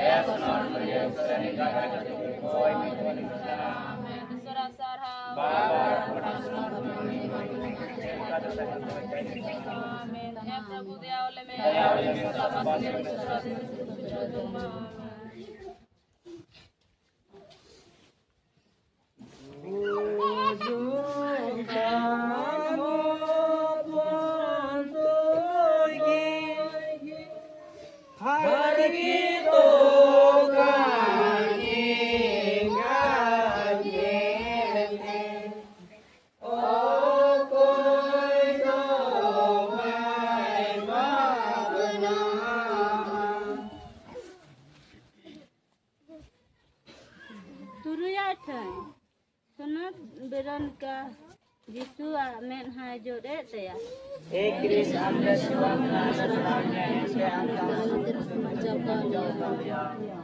ᱮ ᱥᱚᱱᱚᱨ ᱢᱟᱹᱭ ᱥᱟᱹᱭ ᱠᱟᱢ ᱯᱨᱮ ᱠᱟᱱᱟ ᱯᱨᱚᱵᱷᱩ ᱟᱢ ᱥᱟᱶᱛᱮ ᱱᱤᱭᱟᱹ ᱢᱟ ᱡᱤᱵ ᱢᱩᱫᱟᱢ ᱜᱮ ᱵᱚᱨᱱᱟ᱾ ᱟᱢᱮᱱ᱾ ᱦᱮ ᱯᱨᱚᱵᱷᱩ, ᱫᱟᱭᱟ ᱟᱞᱮ ᱢᱮ᱾ ᱛᱩᱨᱩᱭᱟᱜ ᱴᱷᱟᱹᱭ᱾ ᱥᱚᱱᱚᱛ ᱵᱮᱨᱚᱱᱤᱠᱟ ᱡᱤᱥᱩᱣᱟᱜ ᱢᱮᱫᱦᱟᱭ ᱡᱚᱫ ᱮᱫ ᱛᱟᱭᱟ᱾ ᱮ ᱠᱨᱤᱥ, ᱟᱢ ᱞᱮ ᱥᱮᱵᱟ ᱠᱟᱱᱟ, ᱟᱞᱮ ᱥᱟᱞᱟᱜ ᱢᱮ, ᱮᱱᱛᱮ ᱟᱢ ᱫᱚ ᱟᱢ ᱫᱚ ᱟᱢ ᱫᱚ ᱟᱢ ᱫᱚ᱾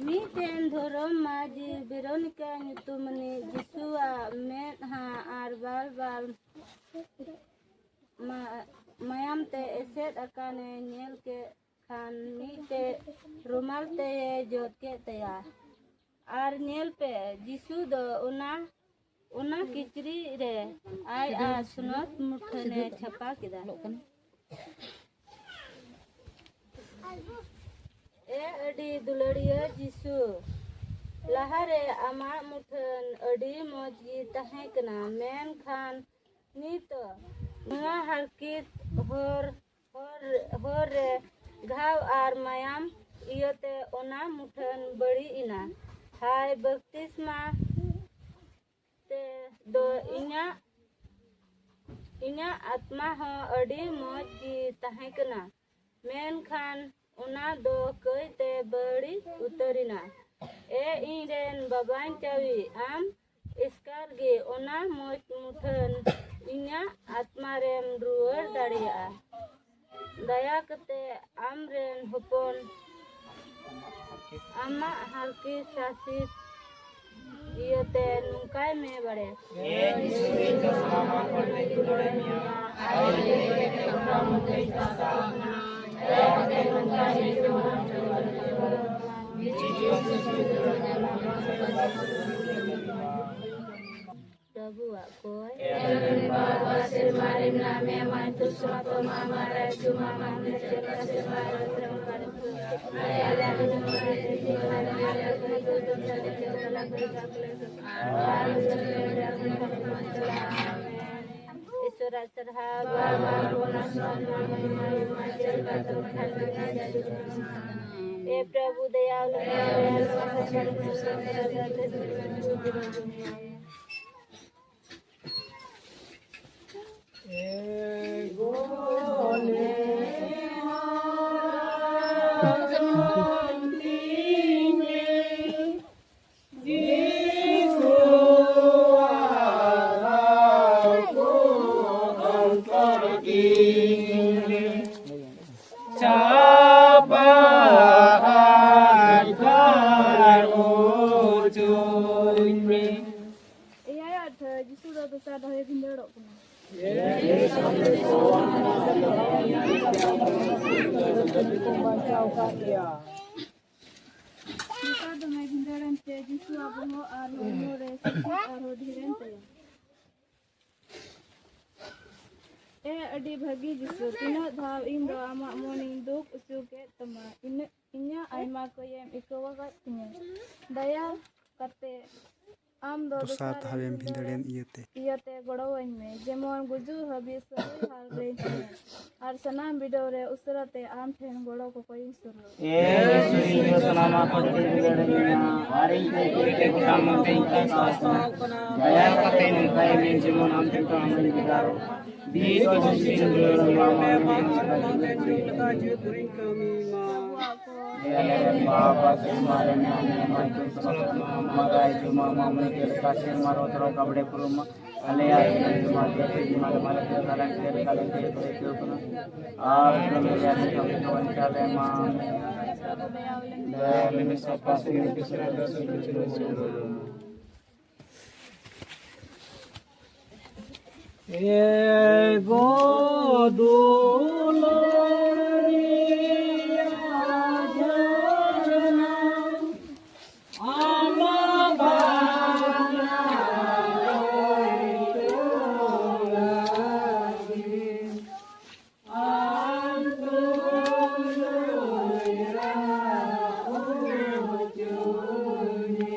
ᱢᱤᱫᱴᱮᱱ ᱫᱷᱚᱨᱚᱢ ᱢᱟᱹᱡᱷᱤ ᱵᱮᱨᱚᱱᱤᱠᱟ ᱧᱩᱛᱩᱢᱟᱱᱤᱡ ᱡᱤᱥᱩᱣᱟᱜ ᱢᱮᱫᱦᱟ ᱟᱨ ᱵᱟᱞ ᱵᱟᱞ ᱢᱟ-, ᱢᱟᱭᱟᱢ ᱛᱮ ᱮᱥᱮᱫ ᱟᱠᱟᱱᱮ ᱧᱮᱞ ᱠᱮᱫ ᱠᱷᱟᱱ ᱢᱤᱫᱴᱮᱡ ᱨᱩᱢᱟᱞ ᱛᱮᱭ ᱡᱚᱫ ᱠᱮᱫ ᱛᱟᱭᱟ᱾ ᱟᱨ ᱧᱮᱞ ᱯᱮ, ᱡᱤᱥᱩ ᱫᱚ ᱚᱱᱟ, ᱚᱱᱟ ᱠᱤᱪᱨᱤᱡ ᱨᱮ ᱟᱡ ᱟᱨ ᱥᱩᱱᱚᱛ ᱢᱩᱴᱷᱟᱹᱱᱮ ᱪᱷᱟᱯᱟ ᱠᱮᱫᱟ᱾ ᱮ ᱟᱹᱰᱤ ᱫᱩᱞᱟᱹᱲᱤᱭᱟᱹ ᱡᱤᱥᱩ, ᱞᱟᱦᱟᱨᱮ ᱟᱢᱟᱜ ᱢᱩᱴᱷᱟᱹᱱ ᱟᱹᱰᱤ ᱢᱚᱡᱽ ᱜᱮ ᱛᱟᱦᱮᱸ ᱠᱟᱱᱟ, ᱢᱮᱱᱠᱷᱟᱱ ᱱᱤᱛᱚᱜ ᱱᱚᱣᱟ ᱦᱟᱨᱠᱮᱛ ᱦᱚᱨ, ᱦᱚᱨ, ᱦᱚᱨ ᱨᱮ ᱜᱷᱟᱣ ᱟᱨ ᱢᱟᱭᱟᱢ ᱤᱭᱟᱹᱛᱮ ᱚᱱᱟ ᱢᱩᱴᱷᱟᱹᱱ ᱵᱟᱹᱲᱤᱡ ᱮᱱᱟ᱾ ᱦᱟᱭ ᱵᱟᱯᱛᱤᱥᱢᱟ ᱛᱮ ᱫᱚ ᱤᱧᱟᱹᱜ, ᱤᱧᱟᱹᱜ ᱟᱛᱢᱟ ᱦᱚᱸ ᱟᱹᱰᱤ ᱢᱚᱡᱽ ᱜᱮ ᱛᱟᱦᱮᱸ ᱠᱟᱱᱟ, ᱢᱮᱱᱠᱷᱟᱱ ᱚᱱᱟ ᱫᱚ ᱠᱟᱹᱭᱛᱮ ᱵᱟᱹᱲᱤᱡ ᱩᱛᱟᱹᱨᱮᱱᱟ᱾ ᱮ ᱤᱧᱨᱮᱱ ᱵᱟᱵᱟᱧ ᱪᱟᱹᱣᱤ, ᱟᱢ ᱮᱥᱠᱟᱨ ᱜᱮ ᱚᱱᱟ ᱢᱚᱡᱽ ᱢᱩᱴᱷᱟᱹᱱ ᱤᱧᱟᱹᱜ ᱟᱛᱢᱟ ᱨᱮᱢ ᱨᱩᱣᱟᱹᱲ ᱫᱟᱲᱮᱭᱟᱜᱼᱟ᱾ ᱫᱟᱭᱟ ᱠᱟᱛᱮ ᱟᱢᱨᱮᱱ ᱦᱚᱯᱚᱱ ᱟᱢᱟᱜ ᱦᱟᱨᱠᱮᱛ ᱥᱟᱥᱮᱛ ᱤᱭᱟᱹᱛᱮ ᱱᱚᱝᱠᱟᱭ ᱢᱮ ᱵᱟᱲᱮ᱾ ᱯᱨᱚᱵᱷᱩᱣᱟᱜ ᱠᱚᱭ᱾ ᱮᱞ ᱵᱟᱵᱟ, ᱥᱮᱨᱢᱟ ᱨᱮ ᱢᱮᱱᱟᱜ ᱢᱮᱭᱟ, ᱟᱢᱟᱜ ᱧᱩᱛᱩᱢ ᱥᱩᱢᱟᱹᱛᱚᱜ ᱢᱟ, ᱟᱢᱟᱜ ᱨᱟᱡᱽ ᱦᱤᱡᱩᱜ ᱢᱟ, ᱟᱢᱟᱜ ᱢᱚᱱᱮ ᱪᱮᱫ ᱞᱮᱠᱟ ᱥᱮᱨᱢᱟ ᱨᱮ ᱦᱩᱭᱩᱜ ᱠᱟᱱᱟ, ᱚᱱᱠᱟ ᱜᱮ ᱟᱞᱮ ᱟᱞᱮ ᱡᱚᱢ ᱨᱮ ᱦᱤᱡᱩᱜ ᱢᱟ, ᱟᱞᱮ ᱟᱞᱮ ᱠᱚ ᱦᱤᱡᱩᱜ ᱫᱚ ᱟᱞᱮ ᱪᱮᱫ ᱞᱮᱠᱟ ᱞᱮ ᱦᱤᱡᱩᱜ ᱠᱟᱱᱟ, ᱟᱨ ᱟᱞᱮ ᱡᱚᱢ ᱨᱮ ᱟᱞᱮ ᱟᱞᱮ ᱠᱚ ᱦᱤᱡᱩᱜ ᱢᱟ, ᱟᱢᱮᱱ᱾ ᱤᱥᱚᱨᱟᱜ ᱥᱟᱨᱦᱟᱣ, ᱵᱟᱵᱟ, ᱦᱚᱯᱚᱱ ᱟᱨ ᱥᱚᱛ ᱢᱟ ᱢᱚᱦᱤᱢᱟ ᱦᱩᱭᱩᱜ ᱢᱟ, ᱪᱮᱫ ᱞᱮᱠᱟ ᱛᱚ ᱯᱟᱛᱷᱟᱢ ᱨᱮ ᱢᱮᱱᱟᱜᱼᱟ, ᱡᱟᱹᱛᱤ ᱠᱚ ᱢᱮᱱᱟᱜᱼᱟ᱾ ᱮ ᱯᱨᱚᱵᱷᱩ, ᱫᱟᱭᱟ ᱩᱞᱩᱢ ᱢᱮ, ᱟᱞᱮ ᱥᱟᱥᱟ ᱥᱟᱥᱟ ᱥᱟᱥᱟ ᱥᱟᱥᱟ ᱥᱟᱥᱟ ᱥᱟᱥᱟ ᱮᱭᱟᱭ ᱟᱨ ᱛᱷᱟᱹᱭ ᱡᱤᱥᱩ ᱫᱚ ᱫᱚᱥᱟᱨ ᱫᱷᱟᱣᱮ ᱵᱷᱤᱸᱫᱟᱹᱲᱚᱜ ᱠᱟᱱᱟ᱾ ᱫᱚᱥᱟᱨ ᱫᱷᱟᱣᱮ ᱵᱷᱤᱸᱫᱟᱹᱲ ᱮᱱᱛᱮ ᱡᱤᱥᱩᱣᱟᱜ ᱵᱚᱦᱚᱜ ᱟᱨ ᱦᱚᱲᱢᱚ ᱨᱮ ᱥᱤᱥᱤᱨ ᱟᱨᱦᱚᱸ ᱰᱷᱮᱨ ᱮᱱ ᱛᱟᱭᱟ᱾ ᱮ ᱟᱹᱰᱤ ᱵᱷᱟᱹᱜᱤ ᱡᱤᱥᱩ, ᱛᱤᱱᱟᱹᱜ ᱫᱷᱟᱣ ᱤᱧ ᱫᱚ ᱟᱢᱟᱜ ᱢᱚᱱᱤᱧ ᱫᱩᱠ ᱦᱚᱪᱚ ᱠᱮᱫ ᱛᱟᱢᱟ, ᱤᱱᱟᱹᱜ ᱤᱧᱟᱹᱜ ᱟᱭᱢᱟ ᱠᱚᱭᱮᱢ ᱟᱹᱭᱠᱟᱹᱣ ᱟᱠᱟᱫ ᱛᱤᱧᱟᱹ᱾ ᱫᱟᱭᱟ ᱠᱟᱛᱮ ᱟᱢ ᱫᱚ ᱫᱚᱥᱟᱨ ᱫᱚᱥᱟᱨ ᱫᱷᱟᱣᱮᱢ ᱵᱷᱤᱸᱫᱟᱹᱲᱮᱱ ᱤᱭᱟᱹᱛᱮ᱾ ᱤᱭᱟᱹᱛᱮ ᱜᱚᱲᱚᱣᱟᱹᱧ ᱢᱮ, ᱡᱮᱢᱚᱱ ᱜᱩᱡᱩᱜ ᱦᱟᱹᱵᱤᱡ ᱥᱟᱹᱨᱤ ᱦᱟᱞ ᱨᱮᱧ ᱛᱟᱦᱮᱸ ᱟᱨ ᱥᱟᱱᱟᱢ ᱵᱤᱰᱟᱹᱣ ᱨᱮ ᱩᱥᱟᱹᱨᱟ ᱛᱮ ᱟᱢ ᱴᱷᱮᱱ ᱜᱚᱲᱚ ᱠᱚᱠᱚᱭᱤᱧ ᱥᱩᱨᱩᱜ᱾ ᱮ ᱡᱤᱥᱩ, ᱤᱧ ᱫᱚ ᱥᱟᱱᱟᱢᱟᱜ ᱠᱷᱚᱱ ᱰᱷᱮᱨ ᱤᱧ ᱫᱟᱲᱮᱭᱟᱜᱼᱟ ᱟᱨ ᱤᱧ ᱫᱚ ᱮᱠᱮᱱ ᱜᱚᱴᱟ ᱢᱚᱱ ᱛᱮ ᱤᱧ ᱠᱟᱛᱷᱟ ᱥᱟᱶ ᱫᱟᱭᱟ ᱠᱟᱛᱮ ᱱᱚᱝᱠᱟᱭ ᱢᱮ, ᱡᱮᱢᱚᱱ ᱟᱢ ᱴᱷᱮᱱ ᱠᱷᱚᱱ ᱟᱢ ᱤᱧ ᱵᱷᱮᱜᱟᱨᱚᱜ᱾ ᱵᱤᱥ ᱵᱚᱪᱷᱚᱨ ᱥᱤᱧ ᱫᱩᱲᱩᱵ ᱟᱢ ᱞᱮᱠᱟ ᱡᱤᱣᱤ ᱠᱟᱹᱢᱤ ᱢᱟ᱾ ᱵᱟᱵᱟ ᱥᱮᱨᱢᱟ ᱨᱮ ᱢᱮᱱᱟᱭᱟ, ᱢᱟᱹᱭ ᱠᱚ ᱥᱟᱞᱟᱜ ᱢᱟ ᱢᱟᱨᱟᱭ ᱡᱚᱢᱟ, ᱢᱟᱢᱞᱮ ᱪᱮᱫ ᱞᱮᱠᱟ ᱥᱮᱨᱢᱟ ᱨᱚᱛ ᱨᱚ ᱠᱟᱵᱲᱮ ᱯᱩᱨᱩᱢᱟ᱾ ᱟᱞᱮᱭᱟᱜ ᱡᱚᱢᱟ ᱡᱮᱛᱮ ᱡᱚᱢᱟ ᱢᱟᱞᱮ ᱪᱮᱫ ᱞᱮᱠᱟ ᱞᱮ ᱪᱮᱫ ᱞᱮᱠᱟ ᱞᱮ ᱪᱮᱫ ᱠᱟᱱᱟ᱾ ᱟᱨ ᱡᱚᱢ ᱨᱮᱭᱟᱜ ᱡᱚᱢ ᱠᱚ ᱵᱟᱧᱪᱟᱣ ᱞᱮ ᱢᱟ᱾ ᱫᱟᱭᱟ ᱢᱮ ᱥᱟᱯᱷᱟ ᱥᱟᱹᱯᱷᱤ ᱠᱤᱥᱟᱹᱬ ᱫᱚ ᱥᱩᱨ ᱨᱮ ᱪᱮᱫ ᱦᱚᱸ ᱵᱟᱹᱱᱩᱜᱼᱟ᱾ ᱮ ᱜᱚ ᱫᱩᱞᱟᱹᱲᱤᱭᱟ ᱡᱷᱟᱨᱱᱟ, ᱟᱢᱟᱜ ᱵᱟᱝᱞᱟ ᱨᱚᱭ ᱴᱚᱞᱟ ᱜᱮ, ᱟᱢ ᱠᱚ ᱞᱟᱹᱭᱟ ᱩᱪᱩᱱᱤ᱾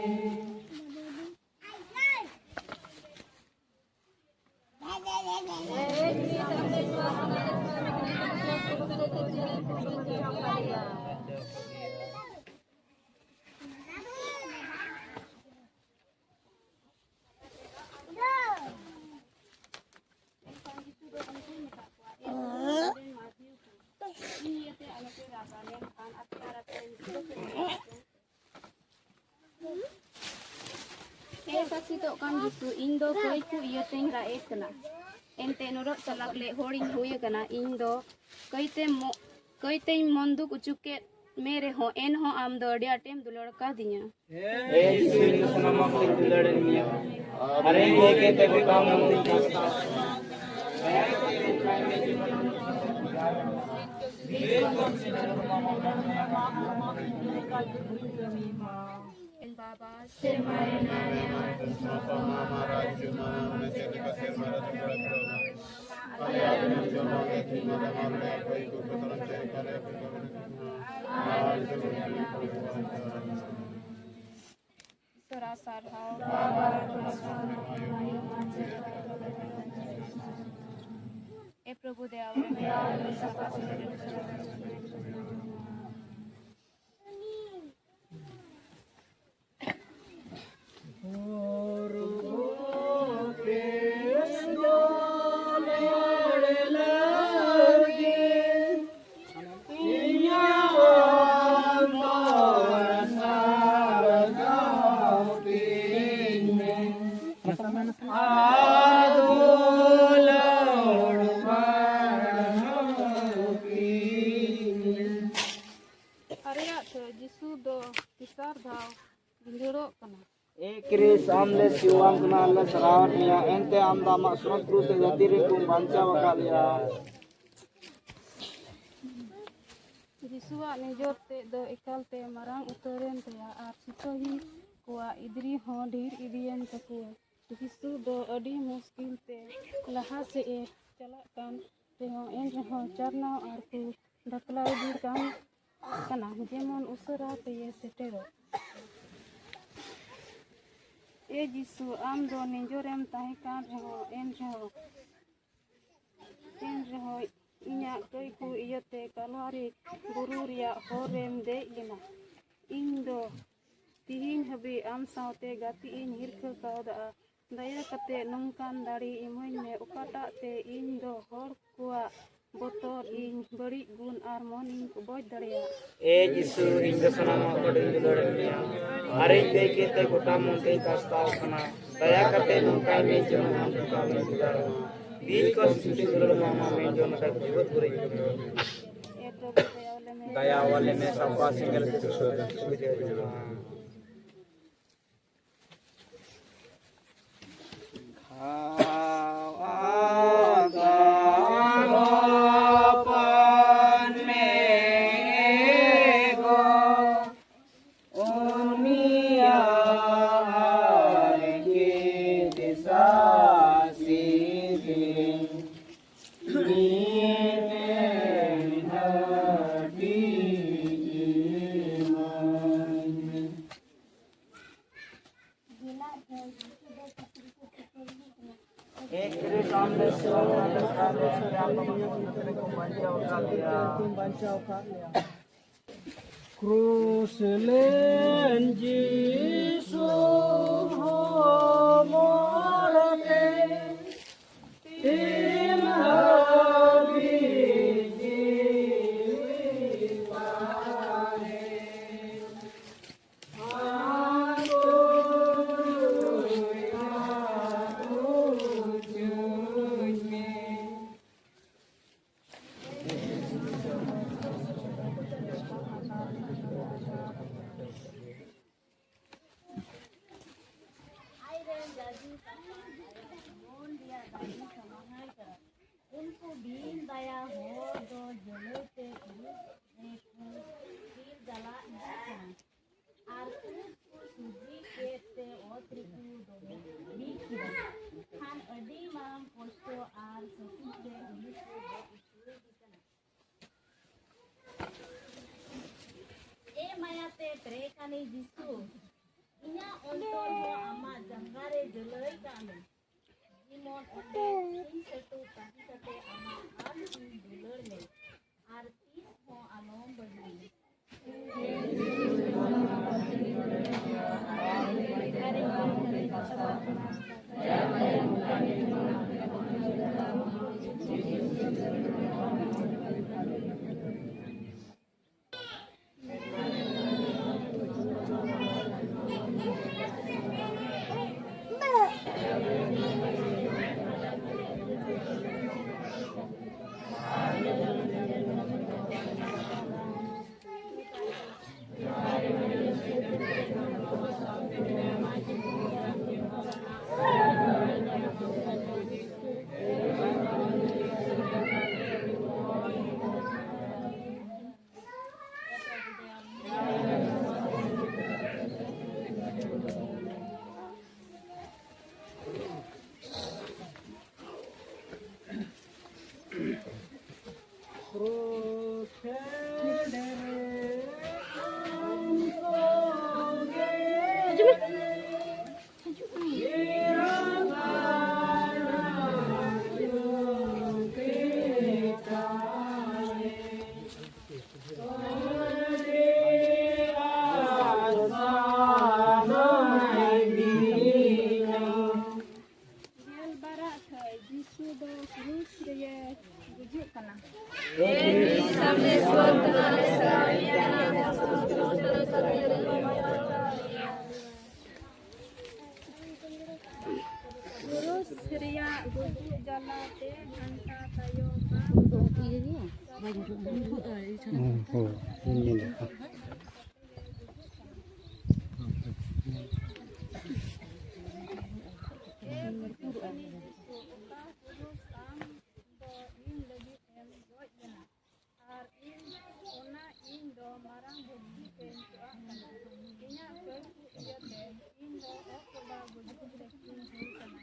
ᱦᱮᱸ ᱥᱟᱥᱤᱛᱚᱜ ᱠᱟᱱ ᱡᱤᱥᱩ, ᱤᱧ ᱫᱚ ᱠᱟᱹᱭ ᱠᱚ ᱤᱭᱟᱹᱛᱮᱧ ᱨᱟᱜ ᱮᱫ ᱠᱟᱱᱟ᱾ ᱮᱱᱛᱮ ᱱᱚᱨᱚᱜ ᱪᱟᱞᱟᱠ ᱞᱮ ᱦᱚᱲᱤᱧ ᱦᱩᱭ ᱟᱠᱟᱱᱟ᱾ ᱤᱧ ᱫᱚ ᱠᱟᱹᱭᱛᱮ ᱢᱚ-, ᱠᱟᱹᱭᱛᱮᱧ ᱢᱚᱱ ᱫᱩᱠ ᱚᱪᱚ ᱠᱮᱫ ᱢᱮ ᱨᱮᱦᱚᱸ, ᱮᱱᱦᱚᱸ ᱟᱢ ᱫᱚ ᱟᱹᱰᱤ ᱟᱸᱴᱮᱢ ᱫᱩᱞᱟᱹᱲ ᱟᱠᱟᱫᱤᱧᱟ᱾ ᱦᱮᱸ ᱡᱤᱥᱩ, ᱤᱧ ᱫᱚ ᱥᱟᱱᱟᱢᱟᱜ ᱠᱚᱧ ᱫᱩᱞᱟᱹᱲ ᱮᱫ ᱢᱮᱭᱟ᱾ ᱟᱨ ᱤᱧ ᱞᱟᱹᱜᱤᱫ ᱛᱮ ᱜᱚᱴᱟ ᱢᱚᱱ ᱛᱤᱧ ᱠᱟᱥᱛᱟ᱾ ᱵᱟᱵᱟ, ᱥᱮᱨᱢᱟ ᱨᱮᱱᱟᱜ ᱱᱮᱦᱚᱨ ᱟᱞᱮᱭᱟᱜ ᱫᱤᱱᱟᱹᱢ ᱡᱚᱢᱟᱜ ᱞᱮ ᱮᱢᱟ ᱞᱮᱭᱟ, ᱚᱠᱚᱭ ᱠᱚ ᱵᱚᱛᱚᱨ ᱦᱚᱪᱚᱭᱮᱫ ᱠᱚᱣᱟ ᱞᱮᱭᱟ, ᱚᱠᱚᱭ ᱠᱚ ᱵᱚᱛᱚᱨ ᱦᱚᱪᱚᱭᱮᱫ ᱠᱚᱣᱟ ᱞᱮᱭᱟ, ᱟᱨ ᱡᱮᱢᱚᱱ ᱤᱥᱚᱨᱟᱜ ᱥᱟᱨᱦᱟᱣ᱾ ᱮ ᱯᱨᱚᱵᱷᱩ, ᱫᱮᱭᱟ ᱟᱞᱮ ᱢᱮ᱾ ᱛᱮ ᱡᱤᱥᱩ ᱫᱚ ᱛᱮᱥᱟᱨ ᱫᱷᱟᱣ ᱵᱷᱤᱸᱫᱟᱹᱲᱚᱜ ᱠᱟᱱᱟ᱾ ᱮ ᱠᱨᱤᱥ, ᱟᱢ ᱞᱮ ᱥᱤᱣᱟᱢ ᱠᱟᱱᱟ, ᱟᱨ ᱞᱮ ᱥᱟᱨᱦᱟᱣᱮᱫ ᱢᱮᱭᱟ, ᱮᱱᱛᱮ ᱟᱢ ᱫᱚ ᱟᱢᱟᱜ ᱥᱩᱨᱚᱛ ᱠᱨᱩᱥ ᱛᱮ ᱡᱟᱹᱛᱤ ᱨᱮᱱ ᱠᱚᱢ ᱵᱟᱧᱪᱟᱣ ᱟᱠᱟᱫ ᱞᱮᱭᱟ᱾ ᱡᱤᱥᱩᱣᱟᱜ ᱱᱤᱡᱚᱨ ᱛᱮᱫ ᱫᱚ ᱮᱠᱟᱞ ᱛᱮ ᱢᱟᱨᱟᱝ ᱩᱛᱟᱹᱨᱮᱱ ᱛᱟᱭᱟ, ᱟᱨ ᱥᱤᱯᱟᱹᱦᱤ ᱠᱚᱣᱟᱜ ᱤᱫᱽᱨᱤ ᱦᱚᱸ ᱰᱷᱮᱨ ᱤᱫᱤᱭᱮᱱ ᱛᱟᱠᱚᱣᱟ᱾ ᱡᱤᱥᱩ ᱫᱚ ᱟᱹᱰᱤ ᱢᱩᱥᱠᱤᱞ ᱛᱮ ᱞᱟᱦᱟ ᱥᱮᱫ ᱮ ᱪᱟᱞᱟᱜ ᱠᱟᱱ ᱨᱮᱦᱚᱸ, ᱮᱱ ᱨᱮᱦᱚᱸ ᱪᱟᱨᱱᱟᱣ ᱟᱨ ᱠᱚ ᱰᱷᱟᱠᱞᱟᱣ ᱤᱫᱤ ᱠᱟᱱ ᱠᱟᱱᱟ, ᱡᱮᱢᱚᱱ ᱩᱥᱟᱹᱨᱟ ᱛᱮᱭᱮ ᱥᱮᱴᱮᱨᱚᱜ᱾ ᱮ ᱡᱤᱥᱩ, ᱟᱢ ᱫᱚ ᱱᱤᱡᱚᱨᱮᱢ ᱛᱟᱦᱮᱸ ᱠᱟᱱ ᱨᱮᱦᱚᱸ, ᱮᱱ ᱨᱮᱦᱚᱸ, ᱮᱱ ᱨᱮᱦᱚᱸ ᱤᱧᱟᱜ ᱠᱟᱹᱭ ᱠᱚ ᱤᱭᱟᱹᱛᱮ ᱠᱟᱞᱣᱟᱨᱤ ᱵᱩᱨᱩ ᱨᱮᱭᱟᱜ ᱦᱚᱨ ᱨᱮᱢ ᱫᱮᱡ ᱞᱮᱱᱟ᱾ ᱤᱧ ᱫᱚ ᱛᱤᱦᱤᱧ ᱦᱟᱹᱵᱤᱡ ᱟᱢ ᱥᱟᱶᱛᱮ ᱜᱟᱛᱮᱜ ᱤᱧ ᱦᱤᱨᱠᱷᱟᱹ ᱠᱟᱣᱫᱟ᱾ ᱫᱟᱭᱟ ᱠᱟᱛᱮ ᱱᱚᱝᱠᱟᱱ ᱫᱟᱲᱮ ᱤᱢᱟᱹᱧ ᱢᱮ, ᱚᱠᱟᱴᱟᱜ ᱛᱮ ᱤᱧ ᱫᱚ ᱦᱚᱲ ᱠᱚᱣᱟᱜ ᱵᱚᱛᱚᱨ, ᱤᱧ ᱵᱟᱹᱲᱤᱡ ᱜᱩᱱ ᱟᱨ ᱢᱚᱱ ᱤᱧ ᱠᱚᱵᱚᱡ ᱫᱟᱲᱮᱭᱟᱜ᱾ ᱮ ᱡᱤᱥᱩ, ᱤᱧ ᱫᱚ ᱥᱟᱱᱟᱢᱟᱜ ᱠᱷᱚᱱ ᱟᱹᱰᱤᱧ ᱫᱩᱞᱟᱹᱲ ᱢᱮᱭᱟ᱾ ᱟᱨ ᱤᱧ ᱫᱟᱹᱭᱠᱟᱹ ᱛᱮ ᱜᱚᱴᱟ ᱢᱚᱱ ᱛᱮᱧ ᱠᱟᱥᱛᱟᱣ ᱠᱟᱱᱟ᱾ ᱫᱟᱭᱟ ᱠᱟᱛᱮ ᱱᱚᱝᱠᱟᱭ ᱢᱮ ᱡᱮᱢᱚᱱ ᱟᱢ ᱞᱮᱠᱟ ᱵᱟᱹᱧ ᱫᱩᱞᱟᱹᱲ ᱢᱟ᱾ ᱵᱤᱪ ᱠᱚ ᱥᱤᱥᱤ ᱫᱩᱞᱟᱹᱲ ᱢᱟ, ᱢᱟ ᱢᱮᱱ ᱡᱚᱝ ᱞᱮᱠᱟ ᱡᱤᱣᱮᱫ ᱜᱩᱨᱤᱡ ᱠᱚ᱾ ᱫᱟᱭᱟ ᱟᱞᱮ ᱢᱮ, ᱥᱟᱯᱷᱟ ᱥᱮᱸᱜᱮᱞ ᱛᱮ ᱥᱩᱥᱟᱹᱨ᱾ ᱠᱨᱩᱥ ᱞᱮᱱ ᱡᱤᱥᱩ ᱦᱚᱢᱚᱨ ᱛᱮ ᱛᱤᱱ ᱦᱟᱹᱵᱤᱡ ᱡᱤᱣᱤ ᱛᱟᱦᱮᱸ᱾ ᱠᱟᱱᱮ ᱡᱤᱥᱩ, ᱤᱧᱟᱜ ᱚᱱᱛᱚᱨ ᱦᱚᱸ ᱟᱢᱟᱜ ᱡᱟᱸᱜᱟ ᱨᱮ ᱡᱟᱹᱞᱟᱹᱭ ᱠᱟᱜ ᱢᱮ᱾ ᱡᱮᱢᱚᱱ ᱚᱸᱰᱮ ᱥᱤᱧ ᱥᱟᱹᱛᱩ ᱛᱟᱦᱮᱸ ᱠᱟᱛᱮ ᱟᱢᱟᱜ ᱟᱥ ᱤᱧ ᱫᱩᱞᱟᱹᱲ ᱢᱮ, ᱟᱨ ᱛᱤᱥ ᱦᱚᱸ ᱟᱞᱚᱢ ᱵᱟᱹᱜᱤᱧ᱾ ᱜᱮᱞ ᱵᱟᱨᱟᱜ ᱠᱷᱟᱹᱭ ᱡᱤᱥᱩ ᱫᱚ ᱠᱨᱩᱥ ᱨᱮᱭᱮ ᱜᱩᱡᱩᱜ ᱠᱟᱱᱟ᱾ ᱠᱨᱩᱥ ᱨᱮᱭᱟᱜ ᱜᱩᱡᱩᱜ ᱡᱟᱞᱟ ᱛᱮ ᱜᱷᱟᱱᱴᱟ ᱛᱟᱭᱚᱢ ᱢᱟ ᱦᱳᱭ, ᱦᱳᱭ, ᱤᱧ ᱧᱮᱞ ᱞᱮᱫᱟ᱾ ᱮ ᱜᱩᱡᱩᱜ ᱠᱟᱱᱤᱡ ᱡᱤᱥᱩ, ᱚᱠᱟ ᱠᱨᱩᱥ ᱟᱢ ᱫᱚ ᱤᱧ ᱞᱟᱹᱜᱤᱫ ᱮᱢ ᱜᱚᱡ ᱞᱮᱱᱟ, ᱟᱨ ᱤᱧ ᱚᱱᱟ ᱤᱧ ᱫᱚ ᱢᱟᱨᱟᱝ ᱵᱷᱚᱠᱛᱤ ᱛᱮᱧ ᱪᱚᱜᱟᱜ ᱠᱟᱱᱟ᱾ ᱤᱧᱟᱜ ᱠᱟᱹᱭ ᱠᱚ ᱤᱭᱟᱹᱛᱮ ᱤᱧ ᱫᱚ ᱚᱠᱚᱵᱟ ᱜᱩᱡᱩᱜ ᱞᱮᱠᱤᱧ ᱦᱩᱭ ᱠᱟᱱᱟ,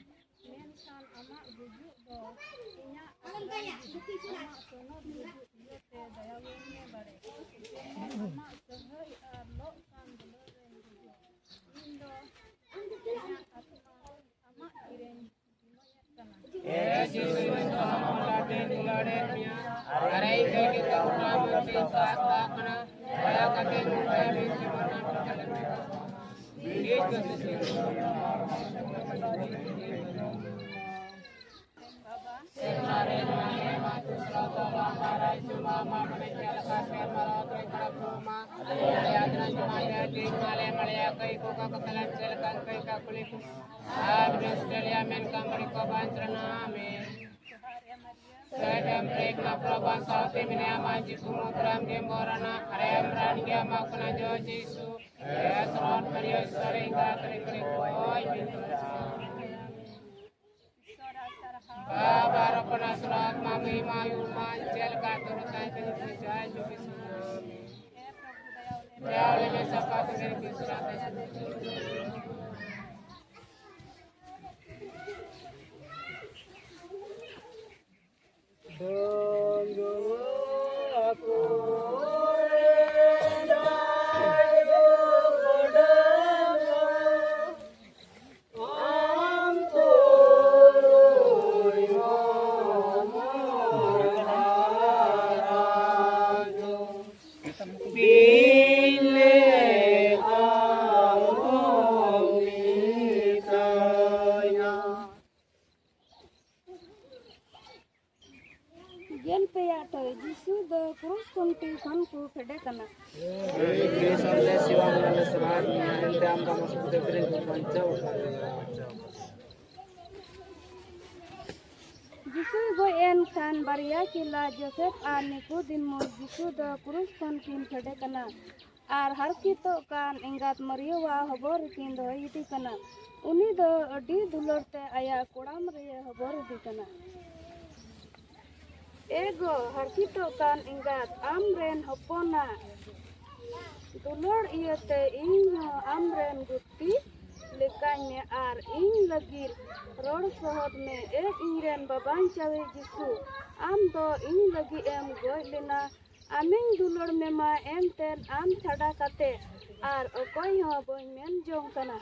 ᱢᱮᱱᱠᱷᱟᱱ ᱟᱢᱟᱜ ᱜᱩᱡᱩᱜ ᱫᱚ ᱤᱧᱟᱜ ᱟᱥᱨᱟᱭ ᱜᱮ᱾ ᱟᱢᱟᱜ ᱥᱚᱱᱚᱛ ᱜᱩᱡᱩᱜ ᱤᱭᱟᱹᱛᱮ ᱫᱟᱭᱟᱣᱟᱹᱧ ᱢᱮ ᱵᱟᱨᱮ, ᱡᱮᱢᱚᱱ ᱟᱢᱟᱜ ᱥᱟᱹᱦᱟᱹᱭ ᱟᱨ ᱞᱚᱜ ᱠᱟᱱ ᱟᱨᱮ ᱤᱧ ᱞᱟᱹᱜᱤᱫ ᱛᱮ ᱜᱚᱴᱟ ᱢᱟᱹᱱᱢᱤ ᱥᱟᱦᱟᱣ ᱠᱟᱱᱟ᱾ ᱫᱟᱭᱟ ᱠᱟᱛᱮ ᱱᱚᱝᱠᱟ ᱢᱤᱫ ᱡᱤᱵᱚᱱ ᱱᱟᱢ ᱠᱟᱛᱮ ᱱᱤᱡ ᱠᱚ ᱥᱤᱥᱤᱨ᱾ ᱥᱮᱨᱢᱟ ᱨᱮ ᱱᱚᱣᱟ ᱦᱮᱢᱟ ᱫᱩᱥᱨᱟ ᱫᱚ ᱵᱟᱝ ᱵᱟᱲᱟᱭ ᱡᱚᱢᱟ ᱢᱟ ᱵᱟᱲᱟᱭ ᱪᱮᱫ ᱞᱮᱠᱟ ᱥᱮᱨᱢᱟ ᱨᱮ ᱚᱛ ᱨᱮ ᱠᱷᱟᱲᱟᱯ ᱡᱚᱢᱟ᱾ ᱟᱞᱮ ᱟᱫᱨᱟ ᱡᱚᱢᱟ ᱡᱟᱹᱛᱤ ᱢᱟᱞᱮ ᱢᱟᱞᱮᱭᱟ ᱠᱟᱹᱭ ᱠᱚ ᱠᱟ ᱠᱚ ᱛᱟᱞᱟᱱ ᱪᱮᱫ ᱞᱮᱠᱟ ᱠᱟᱹᱭ ᱠᱟ ᱠᱩᱞᱤ ᱠᱚ᱾ ᱟᱨ ᱵᱮᱥ ᱪᱮᱞᱮᱭᱟ ᱢᱮᱱᱠᱷᱟᱱ ᱵᱟᱹᱲᱤᱡ ᱠᱚ ᱵᱟᱧᱪᱟᱣ ᱱᱟ᱾ ᱟᱢᱮᱱ᱾ ᱥᱟᱹᱨᱤᱢ ᱨᱮᱠ ᱢᱟ ᱯᱨᱚᱵᱷᱟᱱ ᱥᱟᱶᱛᱮ ᱢᱮᱱᱟᱭᱟ ᱢᱟ ᱡᱤᱥᱩ ᱢᱩᱫᱽᱨᱟᱢ ᱜᱮᱢ ᱵᱚᱨᱟᱱᱟ ᱟᱨᱮᱢ ᱨᱟᱱ ᱜᱮᱭᱟ ᱢᱟ ᱠᱚᱱᱟ ᱡᱚ ᱡᱤᱥᱩ᱾ ᱮᱥ ᱨᱚᱱ ᱯᱟᱹᱨᱤᱭᱟᱹ ᱥᱟᱹᱨᱤ ᱜᱟᱛ ᱨᱮ ᱠᱚᱭ ᱵᱤᱱ᱾ ᱵᱟᱵᱟ ᱨᱚᱯᱚᱱᱟ ᱥᱩᱨᱟᱛ ᱢᱟ ᱢᱤ ᱢᱟ ᱭᱩ ᱢᱟ ᱡᱮᱞ ᱜᱟᱛ ᱨᱚ ᱛᱟᱭ ᱛᱮ ᱡᱟᱭ ᱡᱩ ᱵᱤᱥᱩ᱾ ᱫᱟᱭᱟ ᱞᱮ ᱢᱮ ᱥᱟᱯᱟ ᱛᱮ ᱵᱤᱥᱩ ᱨᱟᱛ᱾ ᱜᱮᱞ ᱯᱮᱭᱟᱜ ᱴᱷᱟᱹᱭ ᱡᱤᱥᱩ ᱫᱚ ᱠᱨᱩᱥ ᱠᱷᱩᱱᱴᱤ ᱠᱷᱚᱱ ᱠᱚ ᱯᱷᱮᱰᱮ ᱠᱟᱱᱟ᱾ ᱮᱱᱛᱮ ᱟᱢ ᱫᱚ ᱟᱢᱟᱜ ᱥᱚᱛ ᱛᱮ ᱵᱟᱧᱪᱟᱣ ᱟᱠᱟᱫ ᱞᱮᱭᱟ᱾ ᱡᱤᱥᱩᱭ ᱜᱚᱡ ᱮᱱ ᱠᱷᱟᱱ ᱵᱟᱨᱭᱟ ᱪᱮᱞᱟ ᱡᱳᱥᱮᱯ ᱟᱨ ᱱᱤᱠᱳᱫᱤᱢᱩᱥ ᱡᱤᱥᱩ ᱫᱚ ᱠᱨᱩᱥ ᱠᱷᱚᱱ ᱠᱤᱱ ᱯᱷᱮᱰᱮ ᱠᱟᱱᱟ᱾ ᱟᱨ ᱦᱟᱨᱠᱮᱛᱚᱜ ᱠᱟᱱ ᱮᱸᱜᱟᱛ ᱢᱟᱹᱨᱤᱭᱟᱹᱣᱟᱜ ᱦᱚᱵᱚᱨ ᱨᱮᱠᱤᱱ ᱫᱚᱦᱚᱭᱮᱫᱮ ᱠᱟᱱᱟ᱾ ᱩᱱᱤ ᱫᱚ ᱟᱹᱰᱤ ᱫᱩᱞᱟᱹᱲ ᱛᱮ ᱟᱭᱟᱜ ᱠᱚᱲᱟᱢ ᱨᱮᱭ ᱦᱚᱵᱚᱨᱮᱫᱮ ᱠᱟᱱᱟ᱾ ᱮ ᱜᱚ, ᱦᱟᱨᱠᱮᱛᱚᱜ ᱠᱟᱱ ᱮᱸᱜᱟᱛ, ᱟᱢ ᱨᱮᱱ ᱦᱚᱯᱚᱱᱟᱜ ᱫᱩᱞᱟᱹᱲ ᱤᱭᱟᱹᱛᱮ ᱤᱧ ᱦᱚᱸ ᱟᱢ ᱨᱮᱱ ᱜᱩᱛᱤ ᱞᱮᱠᱟᱧ ᱢᱮ ᱟᱨ ᱤᱧ ᱞᱟᱹᱜᱤᱫ ᱨᱚᱲ ᱥᱚᱦᱚᱫ ᱢᱮ᱾ ᱮ ᱤᱧ ᱨᱮᱱ ᱵᱟᱵᱟᱧ ᱪᱟᱹᱣᱤ ᱡᱤᱥᱩ, ᱟᱢ ᱫᱚ ᱤᱧ ᱞᱟᱹᱜᱤᱫ ᱮᱢ ᱜᱚᱡ ᱞᱮᱱᱟ᱾ ᱟᱢᱤᱧ ᱫᱩᱞᱟᱹᱲ ᱢᱮᱢᱟ, ᱮᱱᱛᱮᱫ ᱟᱢ ᱪᱷᱟᱰᱟ ᱠᱟᱛᱮ ᱟᱨ ᱚᱠᱚᱭ ᱦᱚᱸ ᱵᱟᱹᱧ ᱢᱮᱱ ᱡᱚᱝ ᱠᱟᱱᱟ᱾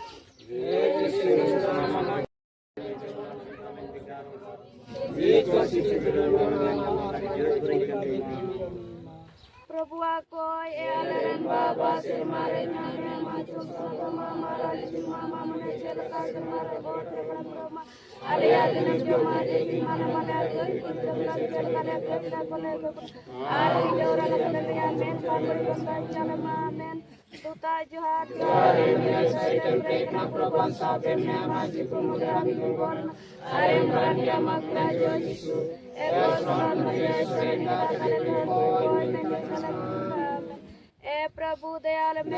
ᱯᱨᱚᱵᱷᱩᱣᱟᱜ ᱠᱚᱭ, ᱮ ᱟᱞᱮᱨᱮᱱ ᱵᱟᱵᱟ ᱥᱮᱨᱢᱟ ᱨᱮ ᱡᱟᱦᱟᱸᱭ ᱢᱮᱱᱟᱭ, ᱟᱢᱟᱜ ᱧᱩᱛᱩᱢ ᱥᱚᱢᱟᱭ ᱢᱟ, ᱟᱢᱟᱜ ᱨᱟᱡᱽ ᱦᱤᱡᱩᱜ ᱢᱟ, ᱟᱢᱟᱜ ᱢᱚᱱᱮ ᱪᱮᱫ ᱞᱮᱠᱟ ᱥᱮᱨᱢᱟ ᱨᱮ ᱦᱩᱭᱩᱜ, ᱚᱱᱠᱟ ᱜᱮ ᱟᱞᱮᱭᱟᱜ ᱫᱤᱱᱟᱹᱢ ᱡᱚᱢᱟᱜ ᱫᱤᱱ ᱮᱢᱟᱞᱮ ᱢᱟ, ᱟᱞᱮ ᱟᱹᱛᱩ ᱨᱮ ᱠᱩᱲᱤ ᱦᱚᱯᱚᱱ ᱪᱮᱫ ᱞᱮᱠᱟ ᱞᱮ ᱟᱹᱛᱩ ᱨᱮ ᱠᱚ ᱞᱟᱹᱭ ᱠᱚ ᱠᱟᱱᱟ᱾ ᱟᱨ ᱤᱧ ᱫᱚ ᱚᱱᱟ ᱠᱟᱛᱷᱟ ᱞᱮ ᱞᱟᱹᱭᱟ, ᱢᱮᱱ ᱯᱟᱯ ᱠᱷᱚᱱ ᱵᱟᱧᱪᱟᱣ ᱞᱮ ᱢᱟ, ᱢᱮᱱ ᱫᱩᱛᱟ ᱡᱚᱦᱟᱨ, ᱡᱚᱦᱟᱨ, ᱤᱧ ᱫᱚ ᱥᱟᱭᱛᱟᱱ ᱯᱨᱮᱛ ᱠᱷᱚᱱᱟᱜ ᱯᱨᱚᱵᱷᱩ ᱟᱢ ᱥᱟᱶᱛᱮ ᱢᱮᱱᱟᱭᱟ, ᱢᱟᱹᱡᱷᱤ ᱠᱚ ᱢᱩᱫᱽᱨᱮ ᱟᱢ ᱜᱮᱢ ᱜᱚᱲ ᱟᱨᱮᱢ ᱵᱟᱲᱟᱭ ᱜᱮᱭᱟ ᱢᱟᱹᱠᱩᱲᱟ ᱡᱚ ᱡᱤᱥᱩ᱾ ᱮ ᱜᱚ ᱥᱚᱢᱟᱱ ᱢᱟᱹᱨᱤᱭᱟ, ᱤᱥᱚᱨ ᱨᱮᱱ ᱫᱟᱫᱟ ᱞᱮ ᱠᱚ ᱠᱚᱭ ᱢᱮ, ᱢᱮ, ᱢᱮ, ᱢᱮ᱾ ᱮ ᱯᱨᱚᱵᱷᱩ ᱫᱟᱭᱟ ᱟᱞᱮ ᱢᱮ᱾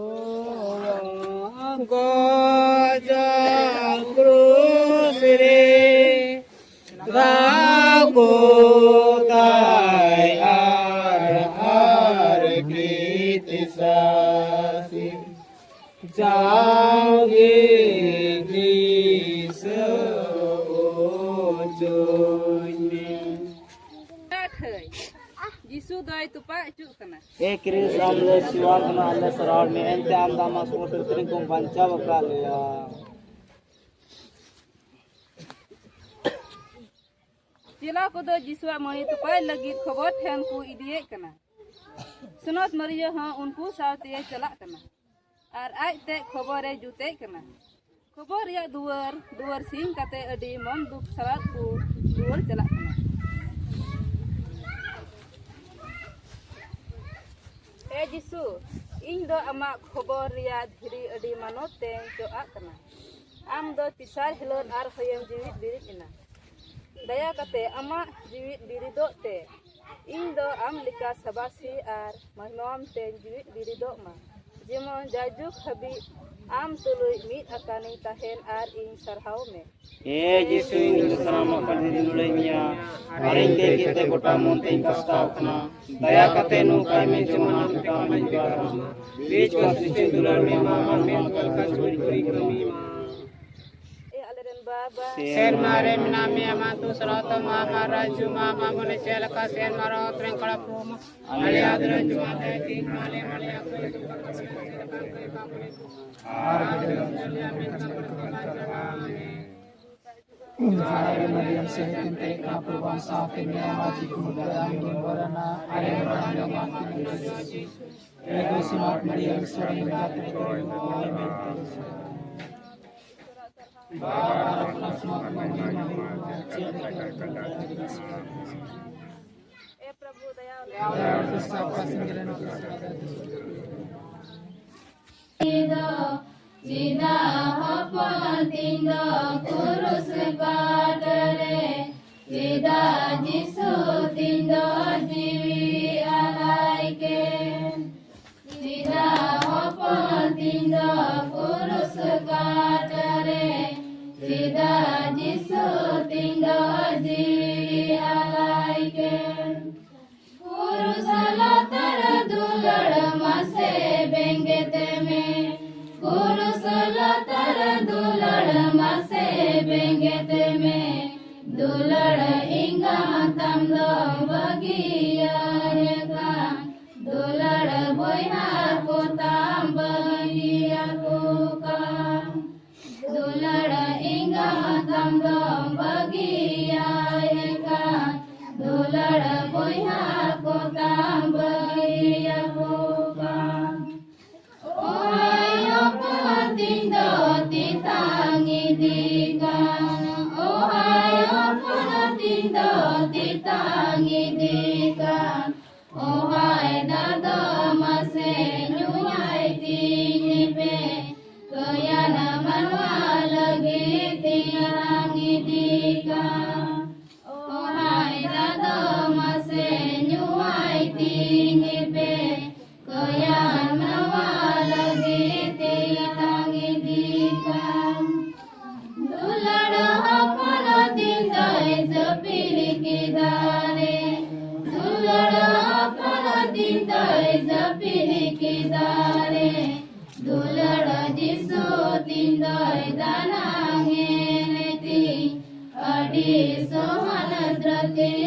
ᱡᱤᱥᱩᱣᱟᱜ ᱜᱚᱡᱟ ᱠᱨᱩᱥ ᱨᱮ ᱫᱟᱜ ᱠᱚᱛᱟᱭ ᱟᱨ ᱦᱟᱨ ᱠᱤᱛ ᱥᱟᱥᱤ ᱡᱟᱣᱜᱮ ᱫᱤᱥᱟᱹ ᱚᱪᱚᱧ ᱢᱮ᱾ ᱡᱤᱥᱩ ᱫᱚᱭ ᱛᱚᱯᱟ ᱚᱪᱚᱜ ᱠᱟᱱᱟ᱾ ᱮ ᱠᱨᱤᱥ, ᱟᱢ ᱞᱮ ᱥᱮᱵᱟ ᱠᱟᱱᱟ, ᱟᱞᱮ ᱥᱟᱨᱦᱟᱣ ᱢᱮ, ᱮᱱᱛᱮ ᱟᱢ ᱫᱚ ᱟᱢᱟᱜ ᱥᱚᱢᱚᱨᱯᱚᱱ ᱛᱮ ᱠᱚᱢ ᱵᱟᱧᱪᱟᱣ ᱟᱠᱟᱫ ᱞᱮᱭᱟ᱾ ᱪᱮᱞᱟ ᱠᱚᱫᱚ ᱡᱤᱥᱩᱣᱟᱜ ᱢᱟᱹᱭ ᱛᱚᱯᱟᱭ ᱞᱟᱹᱜᱤᱫ ᱠᱷᱚᱵᱚᱨ ᱴᱷᱮᱱ ᱠᱚ ᱤᱫᱤᱭᱮᱫ ᱠᱟᱱᱟ᱾ ᱥᱩᱱᱚᱛ ᱢᱟᱹᱨᱤᱭᱟᱹ ᱦᱚᱸ ᱩᱱᱠᱩ ᱥᱟᱶᱛᱮᱭ ᱪᱟᱞᱟᱜ ᱠᱟᱱᱟ ᱟᱨ ᱟᱡ ᱛᱮ ᱠᱷᱚᱵᱚᱨᱮ ᱡᱩᱛᱮᱫ ᱠᱟᱱᱟ᱾ ᱠᱷᱚᱵᱚᱨ ᱨᱮᱭᱟᱜ ᱫᱩᱣᱟᱹᱨ ᱫᱩᱣᱟᱹᱨ ᱥᱤᱧ ᱠᱟᱛᱮ ᱟᱹᱰᱤ ᱢᱚᱱ ᱫᱩᱠ ᱥᱟᱞᱟᱜ ᱠᱚ ᱨᱩᱣᱟᱹᱲ ᱪᱟᱞᱟᱜ ᱠᱟᱱᱟ᱾ ᱮ ᱡᱤᱥᱩ, ᱤᱧ ᱫᱚ ᱟᱢᱟᱜ ᱠᱷᱚᱵᱚᱨ ᱨᱮᱭᱟᱜ ᱫᱷᱤᱨᱤ ᱟᱹᱰᱤ ᱢᱟᱱᱚᱛ ᱛᱮᱧ ᱪᱚᱜ ᱟᱜ ᱠᱟᱱᱟ᱾ ᱟᱢ ᱫᱚ ᱛᱮᱥᱟᱨ ᱦᱤᱞᱳᱜ ᱟᱨᱦᱚᱸᱭᱮᱢ ᱡᱤᱣᱤᱫ ᱵᱤᱨᱤᱫ ᱮᱱᱟ᱾ ᱫᱟᱭᱟ ᱠᱟᱛᱮ ᱟᱢᱟᱜ ᱡᱤᱣᱤᱫ ᱵᱤᱨᱤᱫᱚᱜ ᱛᱮ ᱤᱧ ᱫᱚ ᱟᱢ ᱞᱮᱠᱟ ᱥᱟᱵᱟᱥᱤ ᱟᱨ ᱢᱚᱦᱤᱢᱟᱣᱟᱱ ᱛᱮᱧ ᱡᱤᱣᱤᱫ ᱵᱤᱨᱤᱫᱚᱜ ᱢᱟ, ᱡᱮᱢᱚᱱ ᱡᱟᱭᱡᱩᱜᱽ ᱦᱟᱹᱵᱤᱡ ᱟᱢ ᱛᱩᱞᱩᱡ ᱢᱤᱫ ᱟᱠᱟᱱᱤᱧ ᱛᱟᱦᱮᱱ ᱟᱨ ᱤᱧ ᱥᱟᱨᱦᱟᱣ ᱢᱮ᱾ ᱦᱮᱸ ᱡᱤᱥᱩ, ᱤᱧ ᱫᱚ ᱥᱟᱱᱟᱢᱟᱜ ᱠᱷᱚᱱ ᱰᱷᱮᱨ ᱤᱧ ᱞᱟᱹᱭ ᱢᱮᱭᱟ᱾ ᱟᱨ ᱤᱧ ᱛᱮ ᱠᱟᱛᱮ ᱜᱚᱴᱟ ᱢᱚᱱ ᱛᱮᱧ ᱠᱟᱥᱛᱟᱣ ᱠᱟᱱᱟ᱾ ᱫᱟᱭᱟ ᱠᱟᱛᱮ ᱱᱚᱝᱠᱟᱭ ᱢᱮ ᱡᱮᱢᱚᱱ ᱟᱢ ᱞᱮᱠᱟ ᱟᱢᱟᱧ ᱵᱮᱵᱚᱦᱟᱨ ᱢᱟ᱾ ᱵᱤᱪ ᱠᱚ ᱥᱤᱥᱤᱨ ᱫᱩᱞᱟᱹᱲ ᱢᱮ ᱢᱟ, ᱟᱨ ᱢᱮᱱ ᱚᱠᱟ ᱞᱮᱠᱟ ᱪᱩᱨᱤ ᱪᱩᱨᱤ ᱠᱟᱹᱢᱤ ᱢᱟ᱾ ᱮ ᱟᱞᱮᱨᱮᱱ ᱥᱮᱨᱢᱟ ᱨᱮ ᱢᱮᱱᱟᱜ ᱢᱮᱭᱟ, ᱟᱢᱟᱜ ᱧᱩᱛᱩᱢ ᱥᱚᱨᱦᱚᱛᱚ ᱢᱟ, ᱟᱢᱟᱜ ᱨᱟᱡᱽ ᱦᱤᱡᱩᱜ ᱢᱟ, ᱟᱢᱟᱜ ᱢᱚᱱᱮ ᱪᱮᱫ ᱞᱮᱠᱟ ᱥᱮᱨᱢᱟ ᱨᱮ ᱦᱚᱸ ᱛᱮᱨᱮᱝ ᱠᱚᱲᱟ ᱯᱨᱚᱵᱷᱩ ᱢᱟ᱾ ᱟᱞᱮᱭᱟᱜ ᱫᱩᱞᱟᱹᱲ ᱡᱚᱢᱟ ᱛᱮ ᱛᱤᱱ ᱢᱟᱞᱮ ᱢᱟᱞᱮ ᱟᱠᱚ ᱧᱩᱛᱩᱢ ᱠᱚ ᱥᱮᱨᱢᱟ ᱨᱮ ᱟᱠᱚ ᱧᱩᱛᱩᱢ ᱠᱚ ᱟᱨ ᱡᱚᱦᱟᱨ ᱢᱟᱨᱤᱭᱟᱢ ᱥᱮ ᱛᱮᱱ ᱯᱮ ᱠᱟ ᱯᱨᱚᱵᱷᱩ ᱥᱟᱶᱛᱮ ᱢᱮᱱᱟᱭᱟ, ᱢᱟᱹᱡᱷᱤ ᱠᱚ ᱢᱩᱫᱽ ᱨᱮ ᱟᱢ ᱜᱮᱢ ᱵᱚᱨᱟᱱᱟ, ᱟᱨ ᱮ ᱢᱟᱨᱟᱝ ᱧᱚᱜ ᱢᱟ ᱛᱤᱱᱟᱹᱜ ᱡᱚᱥᱤ ᱮ ᱜᱚᱥᱤ ᱢᱟᱛ ᱢᱟᱨᱤᱭᱟᱢ ᱥᱚᱨᱮᱱ ᱜᱟᱛᱮ ᱠᱚ ᱢᱮᱱᱛᱮ ᱪᱮᱫᱟᱜ ᱦᱚᱯᱚᱱ ᱛᱤᱧ ᱫᱚ ᱠᱩᱨᱩᱥ ᱠᱟᱴ ᱨᱮ, ᱪᱮᱫᱟᱜ ᱡᱤᱥᱩ ᱛᱤᱧ ᱫᱚ ᱡᱤᱣᱤ ᱟᱞᱟᱭ ᱠᱮ? ᱪᱮᱫᱟᱜ ᱦᱚᱯᱚᱱ ᱛᱤᱧ ᱫᱚ ᱠᱩᱨᱩᱥ ᱠᱟᱴ ᱨᱮ, ᱪᱮᱫᱟᱜ ᱡᱤᱥᱩ ᱛᱤᱧ ᱫᱚ ᱡᱤᱣᱤ ᱟᱞᱟᱭ ᱠᱮ? ᱠᱩᱨᱩᱥ ᱞᱟᱛᱟᱨ ᱫᱩᱞᱟᱹᱲ ᱢᱟᱥᱮ ᱵᱮᱸᱜᱮᱫ ᱢᱮ, ᱠᱩᱨᱩᱥ ᱞᱟᱛᱟᱨ ᱫᱩᱞᱟᱹᱲ ᱢᱟᱥᱮ ᱵᱮᱸᱜᱮᱫ ᱢᱮ, ᱫᱩᱞᱟᱹᱲ ᱮᱸᱜᱟ ᱛᱟᱢ ᱫᱚ ᱵᱟᱹᱜᱤᱭᱟᱭ ᱠᱟᱱ, ᱫᱩᱞᱟᱹᱲ ᱵᱚᱭᱦᱟ ᱠᱚ ᱛᱟᱢ ᱵᱟᱹᱜᱤᱭᱟᱠᱚ ᱠᱟᱱ᱾ ᱫᱩᱞᱟᱹᱲ ᱮᱸᱜᱟ ᱛᱟᱢ ᱫᱚ ᱵᱟᱹᱜᱤᱭᱟᱭ ᱠᱟᱱ, ᱫᱩᱞᱟᱹᱲ ᱵᱚᱭᱦᱟ ᱠᱚ ᱛᱟᱢ ᱵᱟᱹᱜᱤᱭᱟᱠᱚ ᱠᱟᱱ᱾ ᱳ ᱦᱟᱭ ᱦᱚᱯᱚᱱ ᱛᱤᱧ ᱫᱚ ᱛᱮᱛᱟᱝ ᱤᱫᱤ ᱠᱟᱱ, ᱳ ᱦᱟᱭ ᱦᱚᱯᱚᱱ ᱛᱤᱧ ᱫᱚ ᱛᱮᱛᱟᱝ ᱤᱫᱤ ᱠᱟᱱ᱾ ᱳ ᱦᱟᱭ ᱫᱟᱫᱟ ᱢᱟᱥᱮ ᱧᱩᱭᱟᱭ ᱛᱤᱧ ᱯᱮ, ᱠᱟᱹᱭᱟᱱ ᱢᱟᱱᱣᱟ ᱞᱟᱹᱜᱤᱫ ᱛᱮᱛᱟᱝ ᱤᱫᱤ ᱠᱟᱱ᱾ ᱳ ᱦᱟᱭ ᱫᱟᱫᱟ ᱢᱟᱥᱮ ᱧᱩᱭᱟᱭ ᱛᱤᱧ ᱯᱮ, ᱠᱟᱹᱭᱟᱱ ᱢᱟᱱᱣᱟ ᱞᱟᱹᱜᱤᱫ ᱛᱮᱛᱟᱝ ᱤᱫᱤ ᱠᱟᱱ᱾ ᱫᱩᱞᱟᱹᱲ ᱦᱚᱯᱚᱱ ᱛᱤᱧ ᱫᱚᱭ ᱡᱟᱹᱯᱤᱫ ᱠᱮᱫᱟ ᱨᱮ, ᱫᱩᱞᱟᱹᱲ ᱦᱚᱯᱚᱱ ᱛᱤᱧ ᱫᱚᱭ ᱡᱟᱹᱯᱤᱫ ᱠᱮᱫᱟ ᱨᱮ, ᱫᱩᱞᱟᱹᱲ ᱡᱤᱥᱩ ᱛᱤᱧ ᱫᱚᱭ ᱫᱟᱱᱟᱝ ᱮᱱᱮ᱾ ᱥᱚᱦᱚᱞ ᱫᱨᱚᱛᱤ